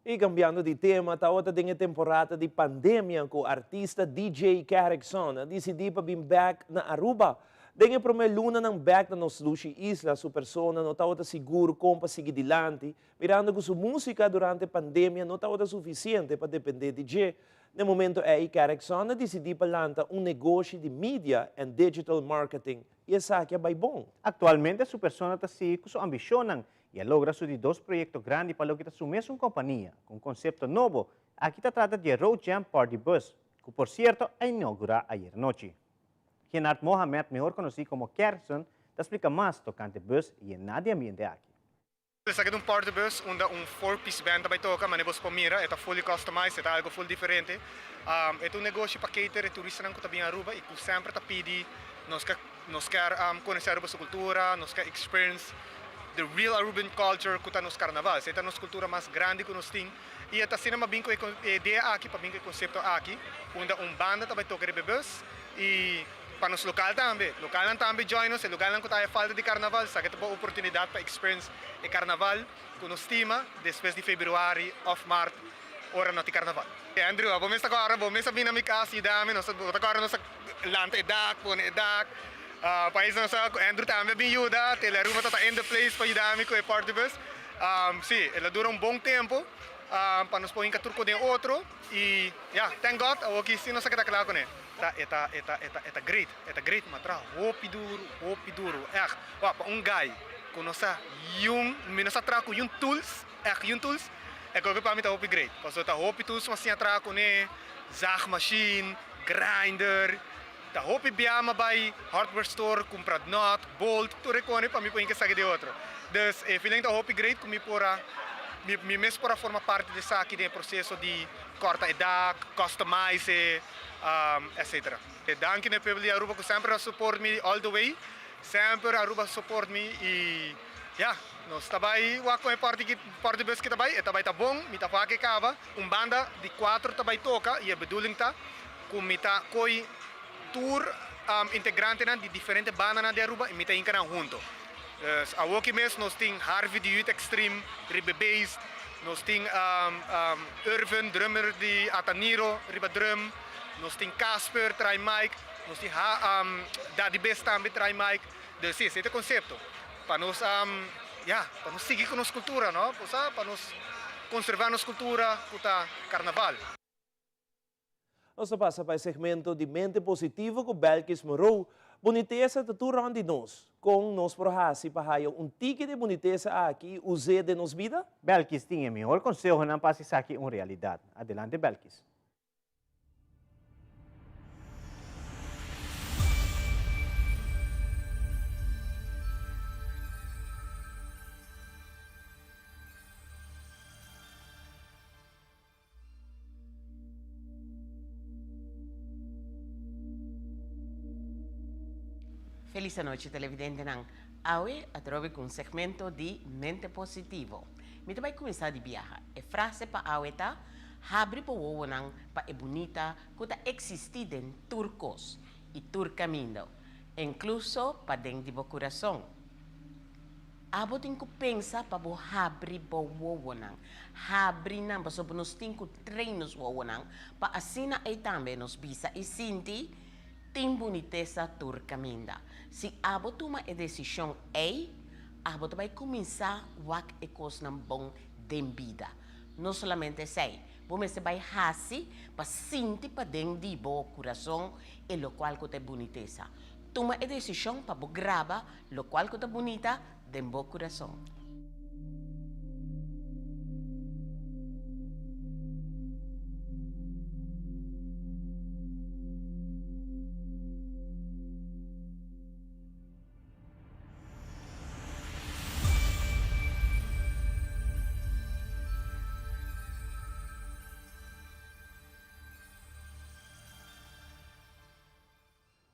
I kambiando di tema, tabata den e temporada di pandemia ku artista DJ Carrickson a disidí pa bin bèk na Aruba. Den e promé lunanan bèk na nos lushi isla, su persona no tabata sigur kon pa sigui dilanti Mirando ku su músika durante pandemia no tabata sufisiente pa dependé di dje, n'e momento ei Carrickson a disidí pa lanta un negoshi di media and digital marketing i esaki a bai bon. Aktualmente su persona ta sigui ku su ambishonnan i a logra su di dos proyekto grandi pa loke ta su mesun kompania, ku un konsepto nobo, aki ta trata di e Road Jam Party Bus, ku por sierto a inougurá ayer anochi. Genard Mohamed, mehor konosí komo Carrickson, ta splika mas tokante bus yená di ambiente aki. Esaki ta un party bus unda un four piece band ta bay toca, manera bos por mira e ta fully customized, e ta algo full diferente. E ta un negoshi pa cater e turistanan cu ta bin Aruba y cu semper ta pidi nos ke nos kier conoce Aruba su cultura, nos kier experience the real Aruban culture cu ta nos carnaval. Esey ta nos cultura mas grandi cu nos tin y e ta asina mas bin cu e idea aki pa bin cu e concepto aki unda un banda ta bay toca riba e bus y Pa nos lokal tambe. Lokalnan tambe join nos, e lugarnan ku ta haya falta di karnaval, esaki ta bo oportunidat pa experience e karnaval ku nos stima despues di februari òf mart ora no tin karnaval. Andrew, abo mes ta kòrda, bo mes a bini na mi kas yuda mi, nos ta, bo ta kòrda nos a lanta e dak, pone e dak, pais nos a, Andrew tambe a bin yuda, Tele Aruba ta ta in the place pa yuda mi ku e party bus. Si, el a dura un bon tempu pa nos por hinka tur kos den otro i ya, thank God awoki si nos a keda kla kuné. Ta e ta e ta e ta e ta great e ta great ma traha hopi duru hopi duru echt wak pa un guy ku no sa yun mi no sa traha ku yun tools echt yun tools e koke pa mi ta hopi great pasobra ta hopi tools ku mi a siña traha kuné zaagmachine grinder ta hopi bia mi a bai hardware store kumpra nut bolt tur e kone pa mi por hinka esaki den otro dus e feeling ta hopi great ku mi por a mi mi mes por a forma parti di esaki den e proseso di kòrta e dak customize e. Etc. Danki na e pueblo di Aruba ku semper a support mi all the way. Semper Aruba a support mi y ya, nos ta bai wak kon e party ki party bus ki ta bai, e ta bai ta bon, mi ta wak e kaba. Un banda di kuater ta bai toka y e bedoeling ta ku mi ta koi tur integrantenan di diferente bandanan di Aruba y mi ta hinka nan hunto. Dus awoki mes nos tin Harvey di Youth Extreme riba e bass, nos tin Irvin, drummer di Ataniro riba drum, nos tin Casper trae mic, nos tin Daddy Bes tambe trae mic. Dus si, esei ta e konsepto, pa nos ya, pa nos sigui ku nos kultura no, bo sa, pa nos konservá nos kultura ku ta karnaval. Nos ta pasa pa e segmento di Mente Positivo ku Belkis Moreau. Bunitesa ta tur rònt di nos. Kon nos por hasi pa haya un tiki di e bunitesa aki i us'é den nos bida? Belkis tin e mihor konsehonan pa hasi esaki un realidat. Adelante Belkis. Felis anochi televidentenan. Awe atrobe ku un segmento di Mente Positivo. Mi ta bai kuminsá di biaha. E frase pa awe ta, Habri bo wowonan pa e bunita ku ta eksistí den tur kos i tur kaminda, inkluso paden di bo kurason. Abo tin ku pensa pa bo habri bo wowonan. Habri nan, pasobra nos tin ku train nos wowonan pa asina ei tambe nos bisa i sinti tin bunitesa tur kaminda. Si abo tuma e desishon ei, abo ta bai kuminsá wak e kosnan bon den bida. No solamente esei, bo mester bai hasi pa sinti paden di bo kurason e lokual ku ta e bunitesa. Tuma e desishon pa bo graba Locual cu ta bunita den bo curason.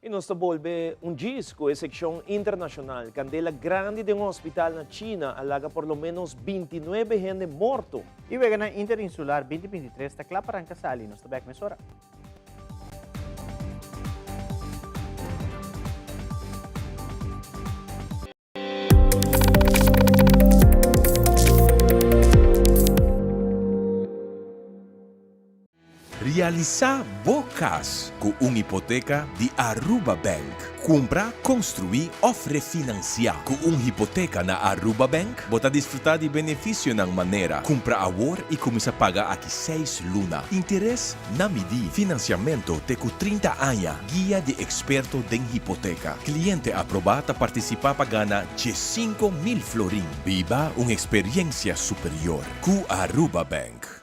I nos ta bolbe un djis ku e sekshon internashonal. Kandela grandi den un hospital na China a laga por lo ménos bintinuebe hende morto. E Weganan Interinsular 2023 ta kla pa ranka sali. Nos ta bèk mesora. Realisá bo kas ku un hipoteka di Aruba Bank. Kumpra, konstruí òf refinansiá. Ku un hipoteka na Aruba Bank, bo ta disfrutá di benefisionan manera, kumpra awor i kuminsá paga aki seis luna, interes na midí, finansiamentu te ku 30 aña, guia di eksperto den hipoteka. Kliente aprobá ta partisipá pa gana 15,000 florin. Biba un eksperiensia superior ku Aruba Bank.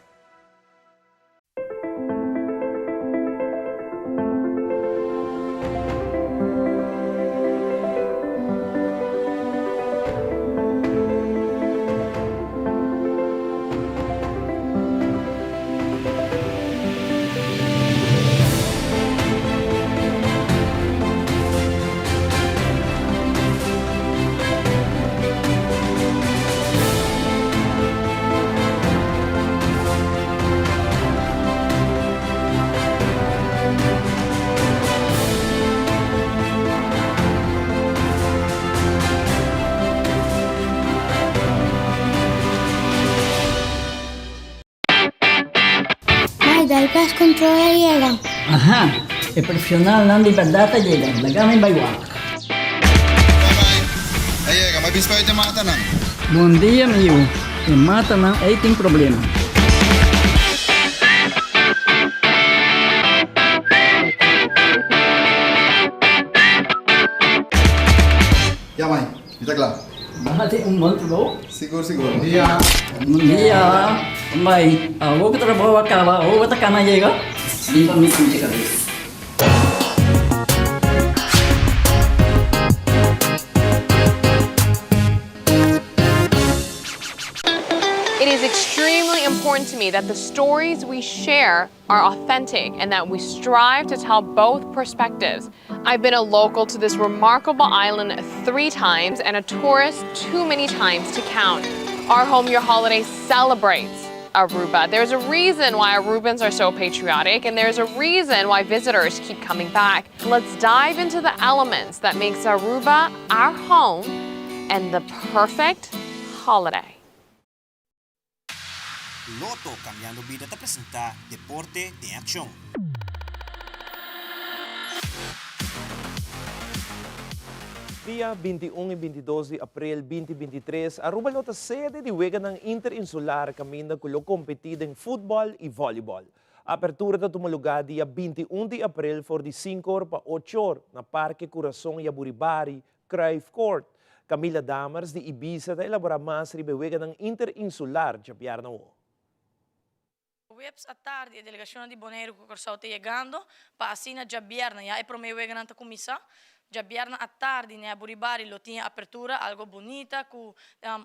Mai, dal pest control a yega. Aha, e profesionalnan di berdad a yega. Laga mi bai wak. A yega, ma bispa e matanan. Bon dia, mi yu. E matanan ei tin problema. Ya, mai, mi ta kla. Bo hasi un bon trabou. Sigur, sigur. Bon dia. Bon dia. Mai, awor ku trabou a kaba, awor bo ta kana yega? Bin pa mi pincha kabes. It is extremely important to me that the stories we share are authentic and that we strive to tell both perspectives. I've been a local to this remarkable island three times and a tourist too many times to count. Our Home Your Holiday celebrates Aruba. There's a reason why Arubans are so patriotic and there's a reason why visitors keep coming back. Let's dive into the elements that makes Aruba our home and the perfect holiday. Lotto Cambiando Bida ta presenta Deporte den Accion. Dia 21 y 22 di april 2023, Aruba lo ta sede di Weganan Interinsular caminda cu lo competi den futbol y volleyball. Apertura ta tuma lugar dia 21 di april for di 5 or pa 8 or na Parke Curason Yaburibari, Cruyff Court. Camila Dammers di Ibisa ta elabora mas riba e weganan interinsular djabièrnè awo. Weps atardi e delegacionnan di Boneiru ku Kòrsou ta yegando pa asina djabièrnè ya e promé weganan ta kuminsá. Djabièrnè atardi na Buribari lo tin e apertura algo bunita ku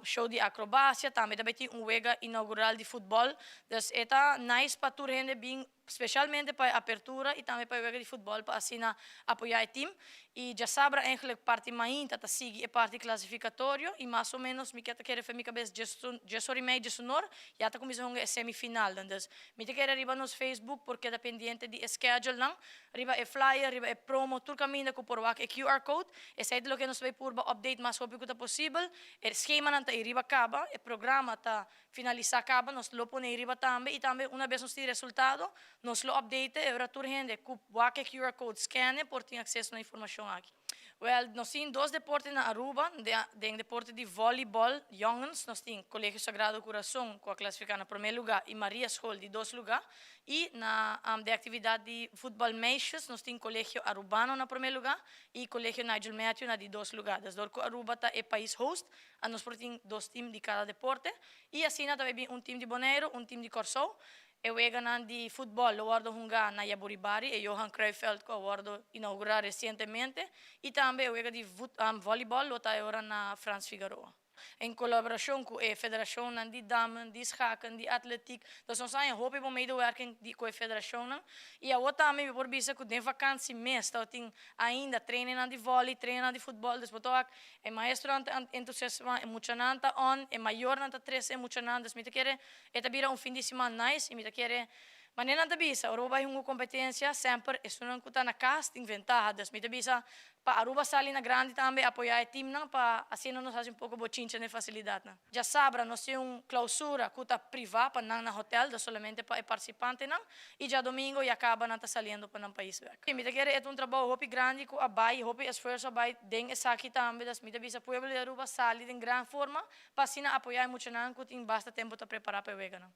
show di akrobasia, tambe ta bai tin un wega inaugural di futbòl. Dus e ta nice pa tur hende bin. specialmente pa e apertura y tambe pa e wega di futbol pa asina apoya e team. Y djasabra eigenlijk parti mainta ta sigui e parti clasificatorio y mas o menos mi ta kere fe mi cabes djes or y mei, djes unor, ya ta cuminsa hunga e semifinalnan. Dus mi ta kere riba nos Facebook por keda pendiente di e schedulenan, riba e flyer, riba e promo, tur caminda cu por wak e QR code. Esey ta loke nos ta bay purba update mas hopi cu ta posibel. E schemanan ta ey riba caba, e programa ta Finalisá kaba nos lo pone ei riba tambe i tambe una bes nos tin resultado nos lo update e ora tur hende ku wak e QR code scanne por tin akseso na informashon aki. Wèl nos tin dos deporte na Aruba, den deporte di volleyball jongens nos tin Colegio Sagrado Corazon ku a klasifiká na promé lugá i Maria School di dos lugá i na den aktividat di futbòl meisjes nos tin Colegio Arubano na promé lugá i Colegio Nigel Matthew na di dos lugá. Des dor ku Aruba ta e pais host A Nos por tin dos team di kada deporte i asina ta bay bin un team di Boneiru, un team di Kòrsou. E weganan di futbòl lo wòrdu hungá na Yaburibari, e Johan Cruijffveld ku a wòrdu inougurá resientemente, i tambe e wega di vòlibòl lo ta e ora na Frans Figaroa. En kolaborashon ku e federashonnan di dammen, di schaken, di atletiek. Dus nos haña hopi bon medewerking di ku e federashonnan. I awor tambe mi por bisa ku den vakansi mes tabatin ainda trainingnan di vòli, trainingnan di futbòl. Dus bo ta wak E maestronan ta entusiasma, e muchanan ta on, e mayornan ta trese e muchanan, dus mi ta kere e ta bira un fin di siman nice i mi ta kere manera nan ta bisa ora bo bai hunga competencia semper esunnan cu ta na cas tin ventaha, dus mi ta bisa pa Aruba sali na grandi tambe apoya e teamnan pa asina nos haci un poco bochincha den facilidadnan. Djasabra nos tin un clausura cu ta priva pa nan na hotel, dus solamente pa e participantenan. I djadomingo ya kaba nan ta saliendo pa nan pais bek. Mi ta kere e ta un trabou hopi grandi ku a bai, hopi esfuerso a bai den esaki tambe. Dus mi ta bisa pueblo di Aruba sali den gran forma pa asina apoyá e muchanan ku tin basta tempu ta prepará pa e weganan.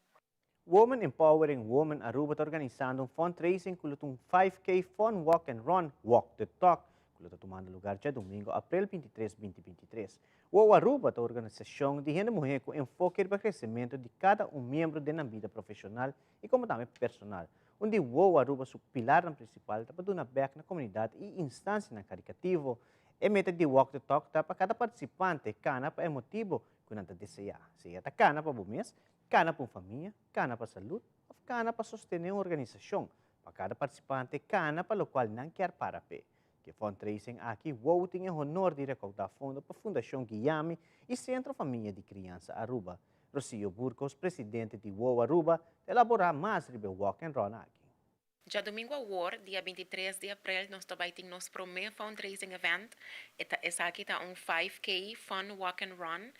Women Empowering Women Aruba ta organisando un fundraising ku lo ta un 5K Fun Walk and Run, Walk the Talk, ku lo ta tumando lugar djadomingo aprel 23, 2023. WOW Aruba ta un organisashon di hende muhé ku enfoke riba kresementu di kada un miembro den nan bida profeshonal i komo tambe personal. Un di WOW Aruba su pilarnan prinsipal ta pa duna bèk na komunidat i instansianan karikativo. E meta di Walk the Talk ta pa kada partisipante kana pa e motibu ku nan ta deseá, sea ta kana pa bo mes, kana pa un famia, kana pa salud òf kana pa sostené un organisashon. Pa kada partisipante kana pa lokual nan kier para p'e. Ku e fundraising aki WOW tin e honor di rekoudá fondo pa Fundashon Guiami i Sentro Famia di Kriansa Aruba. Rocio Burgos, presidente di WOW Aruba, ta elaborá mas riba e Walk and Run aki. Djadumingu awor, dia 23 di aprel, nos ta bai tin nos promé fundraising event. E ta esaki ta un 5K Fun Walk and Run.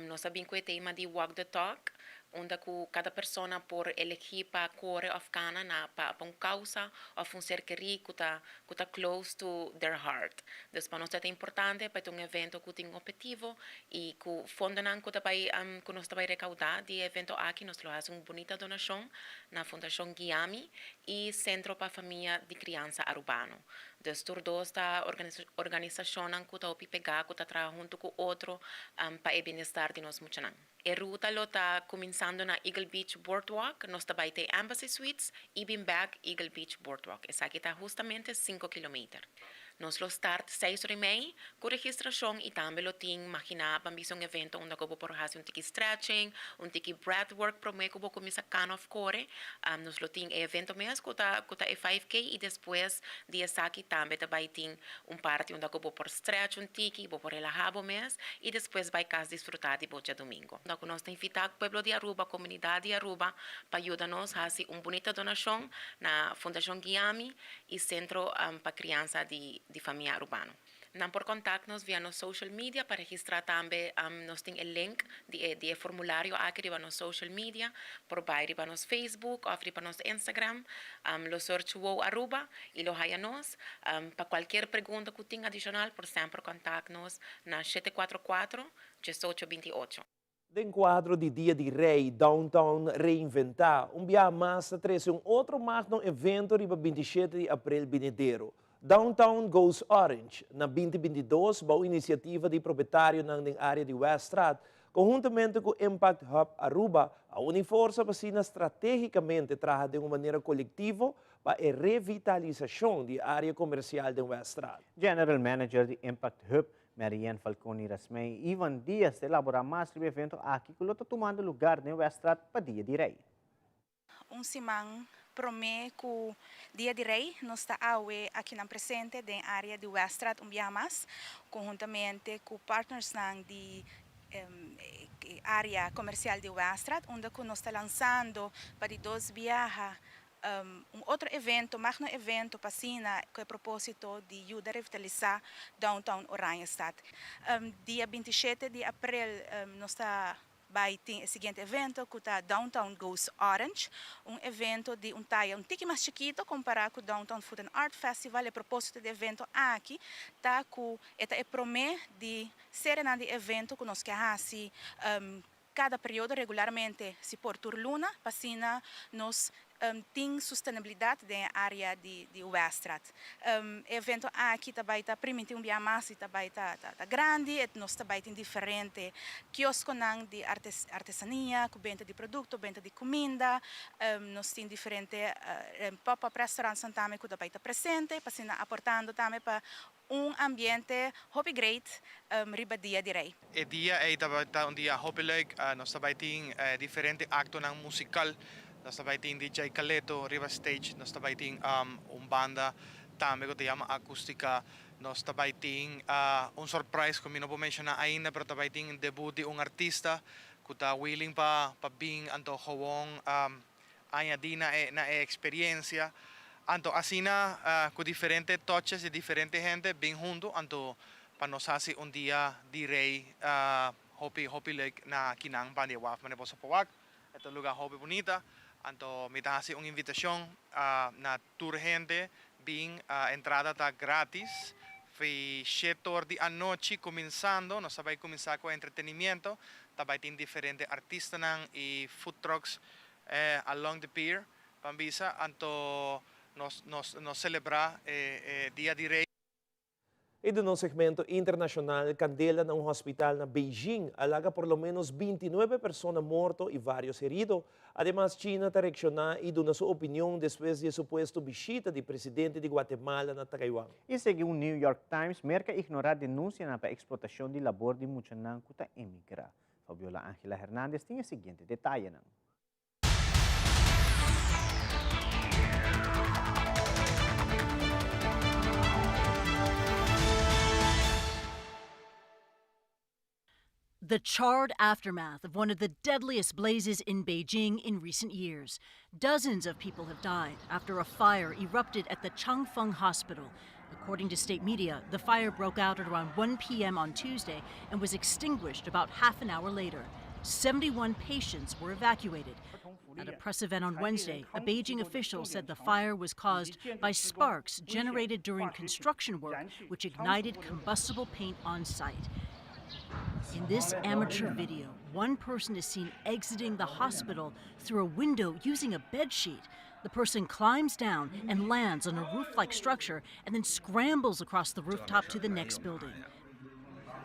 Nos a bin ku e tema di Walk the Talk, unda ku kada persona por elegí pa kore òf kana na pa un kousa òf un ser kerí ku ta ku ta close to their heart. Dus pa nos ta importante pa e ta un evento ku tin un ophetivo i ku fondonan ku ta bai ku nos ta bai rekaudá di e evento aki nos lo hasi un bunita donashon na Fundashon Guiami i Sentro pa Famia di Kriansa Arubano. Dus tur dos ta organisashonnan ku ta hopi pegá ku ta traha huntu ku otro pa e bienestar di nos muchanan. E ruta lo ta kuminsando na Eagle Beach Boardwalk, nos ta bai te Embassy Suites i bin bèk Eagle Beach Boardwalk. Esaki ta hustamente sinku kilometer. Nos lo start seis ora i mei ku registrashon i tambe lo tin maginá pa bisa un evento unda ku bo por hasi un tiki stretching, un tiki breathwork promé ku bo kuminsá kana òf kore. Nos lo tin e evento mes ku ta ku ta e 5K i despues di esaki tambe ta bai tin un parti unda ku bo por stretch un tiki, bo por relahá bo mes i despues bai kas disfrutá di bo djadumingu. Unda ku nos ta invitá pueblo di Aruba, komunidat di Aruba pa yuda nos hasi un bunita donashon na Fundashon Guiami i Sentro pa Kriansa di di Famia Arubano. Nan por kontakt nos via nos social media pa registrá tambe nos tin e link di e di e formulario aki riba nos social media por bai riba nos Facebook òf riba nos Instagram lo search wow Aruba i lo haya nos pa kualkier pregunta ku tin adishonal por semper kontakt nos na shete kuatro kuatro, diesocho binti ocho. Den kuadro di Dia di Rei, Downtown Reinventá un biaha mas ta trese un otro magno evento riba 27 di aprel binidero. Downtown Goes Orange, na 2022 bou inisiativa di propetarionan den área di Weststraat, konhuntamente ku Impact Hub Aruba, a uni forsa pa asina stratégikamente traha den un manera kolektivo pa e revitalisashon di área komersial den Weststraat. General Manager di Impact Hub, Marianne Falconi Rasmey i Ivan Diaz ta elaborá mas riba e evento aki ku lo ta tumando lugar den Weststraat pa Dia di Rei. Un siman prome ku Dia di Rei nos ta awe akinan presente den area di Weststraat un biaha mas konhuntamente ku partnersnan di area komersial di Weststraat unda ku nos ta lansando pa di dos biaha un otro evento, magno evento pa asina ku e proposito di yuda revitalisá downtown Oranjestad. Dia 27 di aprel nos ta bai tin e siguiente evento ku ta Downtown Goes Orange, un evento di un taya un tiki mas chikito kompará ku Downtown Food and Art Festival. E proposito di e evento aki ta ku e ta e promé di serenan di evento ku nos ke hasi kada periodo regularmente, si por tur luna, pa asina nos tin sustenibilidat den e área di di Weststraat. E evento aki ta bai ta primintí un bia mas i ta bai ta ta grandi, e nos ta bai tin diferente kioskonan di artesania ku benta di produkto, benta di kuminda, nos tin diferente pop-up restaurants tambe ku ta bai ta presente pa asina aportando tambe pa un ambiente hopi great riba Dia di Rei. E dia ei tabata un dia hopi leuk. Nos ta bai tin diferente actonan musical. Nos ta bai tin DJ Caleto riba stage. Nos ta bai tin un banda tambe cu ta yama Acustica. Nos ta bai tin un surprise cu mi no por menciona ainda, pero ta bai tin debut di un artista cu ta willing pa bin anto gewoon añadi na e na e experiencia. Anto asina cu diferente touches di diferente hende bin hunto anto pa nos haci un dia di rey hopi hopi leuk na kinan banda e waf manera boso por wak. E ta un lugar hopi bunita anto mi ta haci un invitacion na tur hende bin entrada ta gratis fi shete or di anochi cuminsando nos ta bay cuminsa cu entretenimiento ta bay tin diferente artistanan y food trucks along the pier pan bisa anto nos nos nos celebra e dia di rey. I den nos segmento internashonal, kandela na un hospital na Beijing a laga por lo ménos 29 persona morto i vários herido. Ademas, China ta reakshoná i duna su opinion despues di e supuesto bishita di presidente di Guatemala na Taiwan. I segun New York Times, Merka ignorá denunsianan pa eksplotashon di labor di muchanan ku ta emigrá. Fabiola Angela Hernandez tin e siguiente detayenan. The charred aftermath of one of the deadliest blazes in Beijing in recent years. Dozens of people have died after a fire erupted at the Changfeng Hospital. According to state media, the fire broke out at around 1 p.m. on Tuesday and was extinguished about half an hour later. 71 patients were evacuated. At a press event on Wednesday, a Beijing official said the fire was caused by sparks generated during construction work, which ignited combustible paint on site. In this amateur video, one person is seen exiting the hospital through a window using a bedsheet. The person climbs down and lands on a roof like structure and then scrambles across the rooftop to the next building.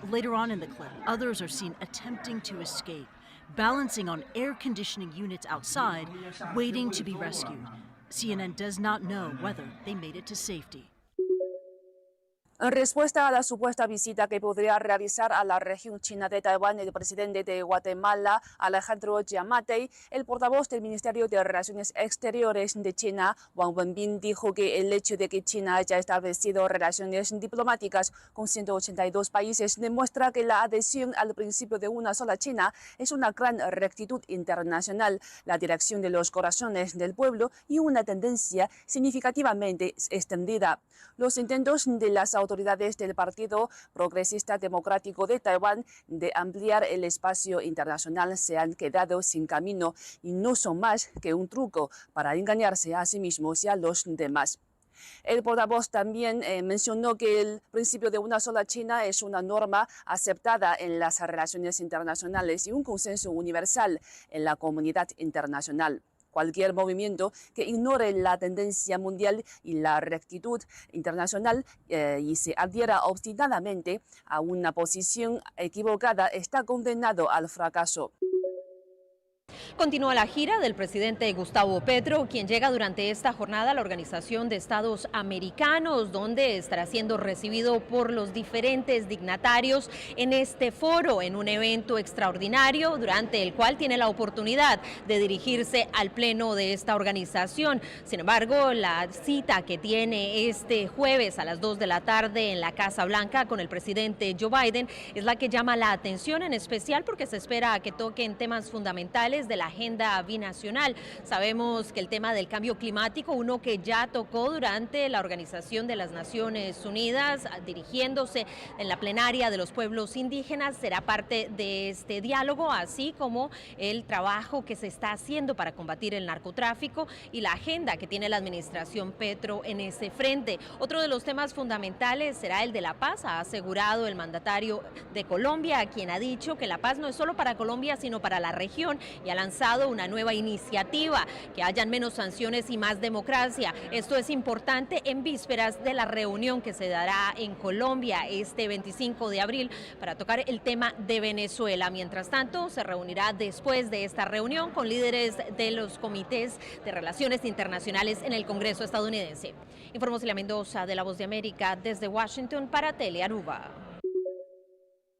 Later on in the clip, others are seen attempting to escape, balancing on air conditioning units outside, waiting to be rescued. CNN does not know whether they made it to safety. En respuesta a la supuesta visita que podría realizar a la región china de Taiwán el presidente de Guatemala, Alejandro Giammattei, el portavoz del Ministerio de Relaciones Exteriores de China, Wang Wenbin, dijo que el hecho de que China haya establecido relaciones diplomáticas con 182 países demuestra que la adhesión al principio de una sola China es una gran rectitud internacional, la dirección de los corazones del pueblo y una tendencia significativamente extendida. Los intentos de las autoridades del Partido Progresista Democrático de Taiwán de ampliar el espacio internacional se han quedado sin camino y no son más que un truco para engañarse a sí mismos y a los demás. El portavoz también eh, mencionó que el principio de una sola China es una norma aceptada en las relaciones internacionales y un consenso universal en la comunidad internacional. Cualquier movimiento que ignore la tendencia mundial y la rectitud internacional eh, y se adhiera obstinadamente a una posición equivocada está condenado al fracaso. Continúa la gira del presidente Gustavo Petro, quien llega durante esta jornada a la Organización de Estados Americanos, donde estará siendo recibido por los diferentes dignatarios en este foro, en un evento extraordinario durante el cual tiene la oportunidad de dirigirse al pleno de esta organización. Sin embargo, la cita que tiene este jueves a las 2 de la tarde en la Casa Blanca con el presidente Joe Biden es la que llama la atención, en especial porque se espera que toquen temas fundamentales de la agenda binacional. Sabemos que el tema del cambio climático, uno que ya tocó durante la Organización de las Naciones Unidas, dirigiéndose en la plenaria de los pueblos indígenas, será parte de este diálogo, así como el trabajo que se está haciendo para combatir el narcotráfico y la agenda que tiene la administración Petro en ese frente. Otro de los temas fundamentales será el de la paz, ha asegurado el mandatario de Colombia, quien ha dicho que la paz no es solo para Colombia, sino para la región, y ha lanzado una nueva iniciativa, que hayan menos sanciones y más democracia. Esto es importante en vísperas de la reunión que se dará en Colombia este 25 de abril para tocar el tema de Venezuela. Mientras tanto, se reunirá después de esta reunión con líderes de los comités de relaciones internacionales en el Congreso estadounidense. Informó Celia Mendoza de La Voz de América desde Washington para Telearuba.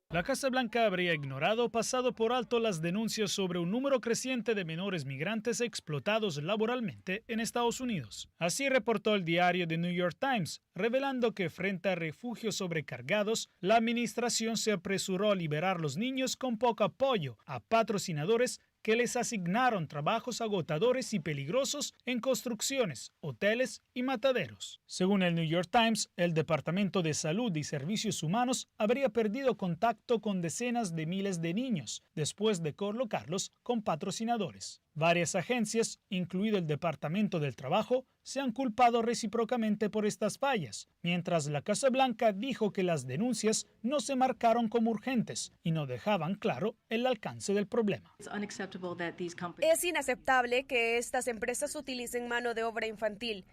La Casa Blanca habría ignorado o pasado por alto las denuncias sobre un número creciente de menores migrantes explotados laboralmente en Estados Unidos. Así reportó el diario The New York Times, revelando que frente a refugios sobrecargados, la administración se apresuró a liberar los niños con poco apoyo a patrocinadores que les asignaron trabajos agotadores y peligrosos en construcciones, hoteles y mataderos. Según el New York Times, el Departamento de Salud y Servicios Humanos habría perdido contacto con decenas de miles de niños después de colocarlos con patrocinadores. Varias agencias, incluido el Departamento del Trabajo, se han culpado recíprocamente por estas fallas, mientras la Casa Blanca dijo que las denuncias no se marcaron como urgentes y no dejaban claro el alcance del problema. Es inaceptable que estas empresas utilicen mano de obra infantil.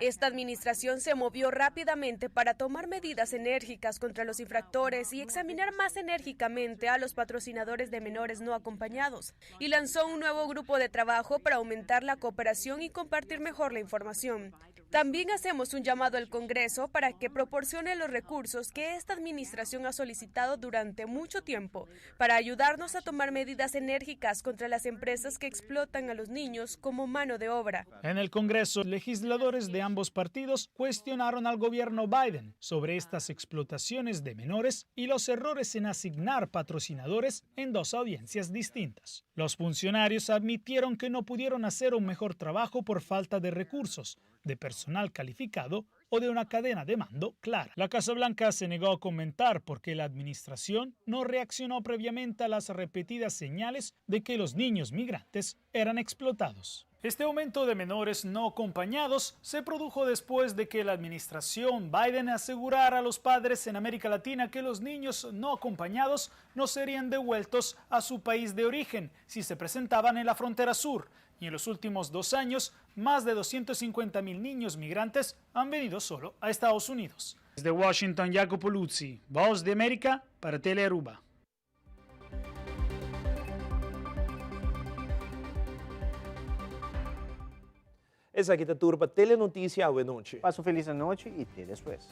Esta administración se movió rápidamente para tomar medidas enérgicas contra los infractores y examinar más enérgicamente a los patrocinadores de menores no acompañados, y lanzó un nuevo grupo de trabajo para aumentar la cooperación y compartir mejor la información. También hacemos un llamado al Congreso para que proporcione los recursos que esta administración ha solicitado durante mucho tiempo para ayudarnos a tomar medidas enérgicas contra las empresas que explotan a los niños como mano de obra. En el Congreso, legisladores de ambos partidos cuestionaron al gobierno Biden sobre estas explotaciones de menores y los errores en asignar patrocinadores en dos audiencias distintas. Los funcionarios admitieron que no pudieron hacer un mejor trabajo por falta de recursos, de personal calificado o de una cadena de mando clara. La Casa Blanca se negó a comentar por qué la administración no reaccionó previamente a las repetidas señales de que los niños migrantes eran explotados. Este aumento de menores no acompañados se produjo después de que la administración Biden asegurara a los padres en América Latina que los niños no acompañados no serían devueltos a su país de origen si se presentaban en la frontera sur. Y en los últimos 2 años, más de 250.000 niños migrantes han venido solo a Estados Unidos. Desde Washington, Jacopo Luzzi, Voz de América para Telearuba. Esaki ta tur pa Telenoticia awe nochi. Pasa un feliz anochi y te despues.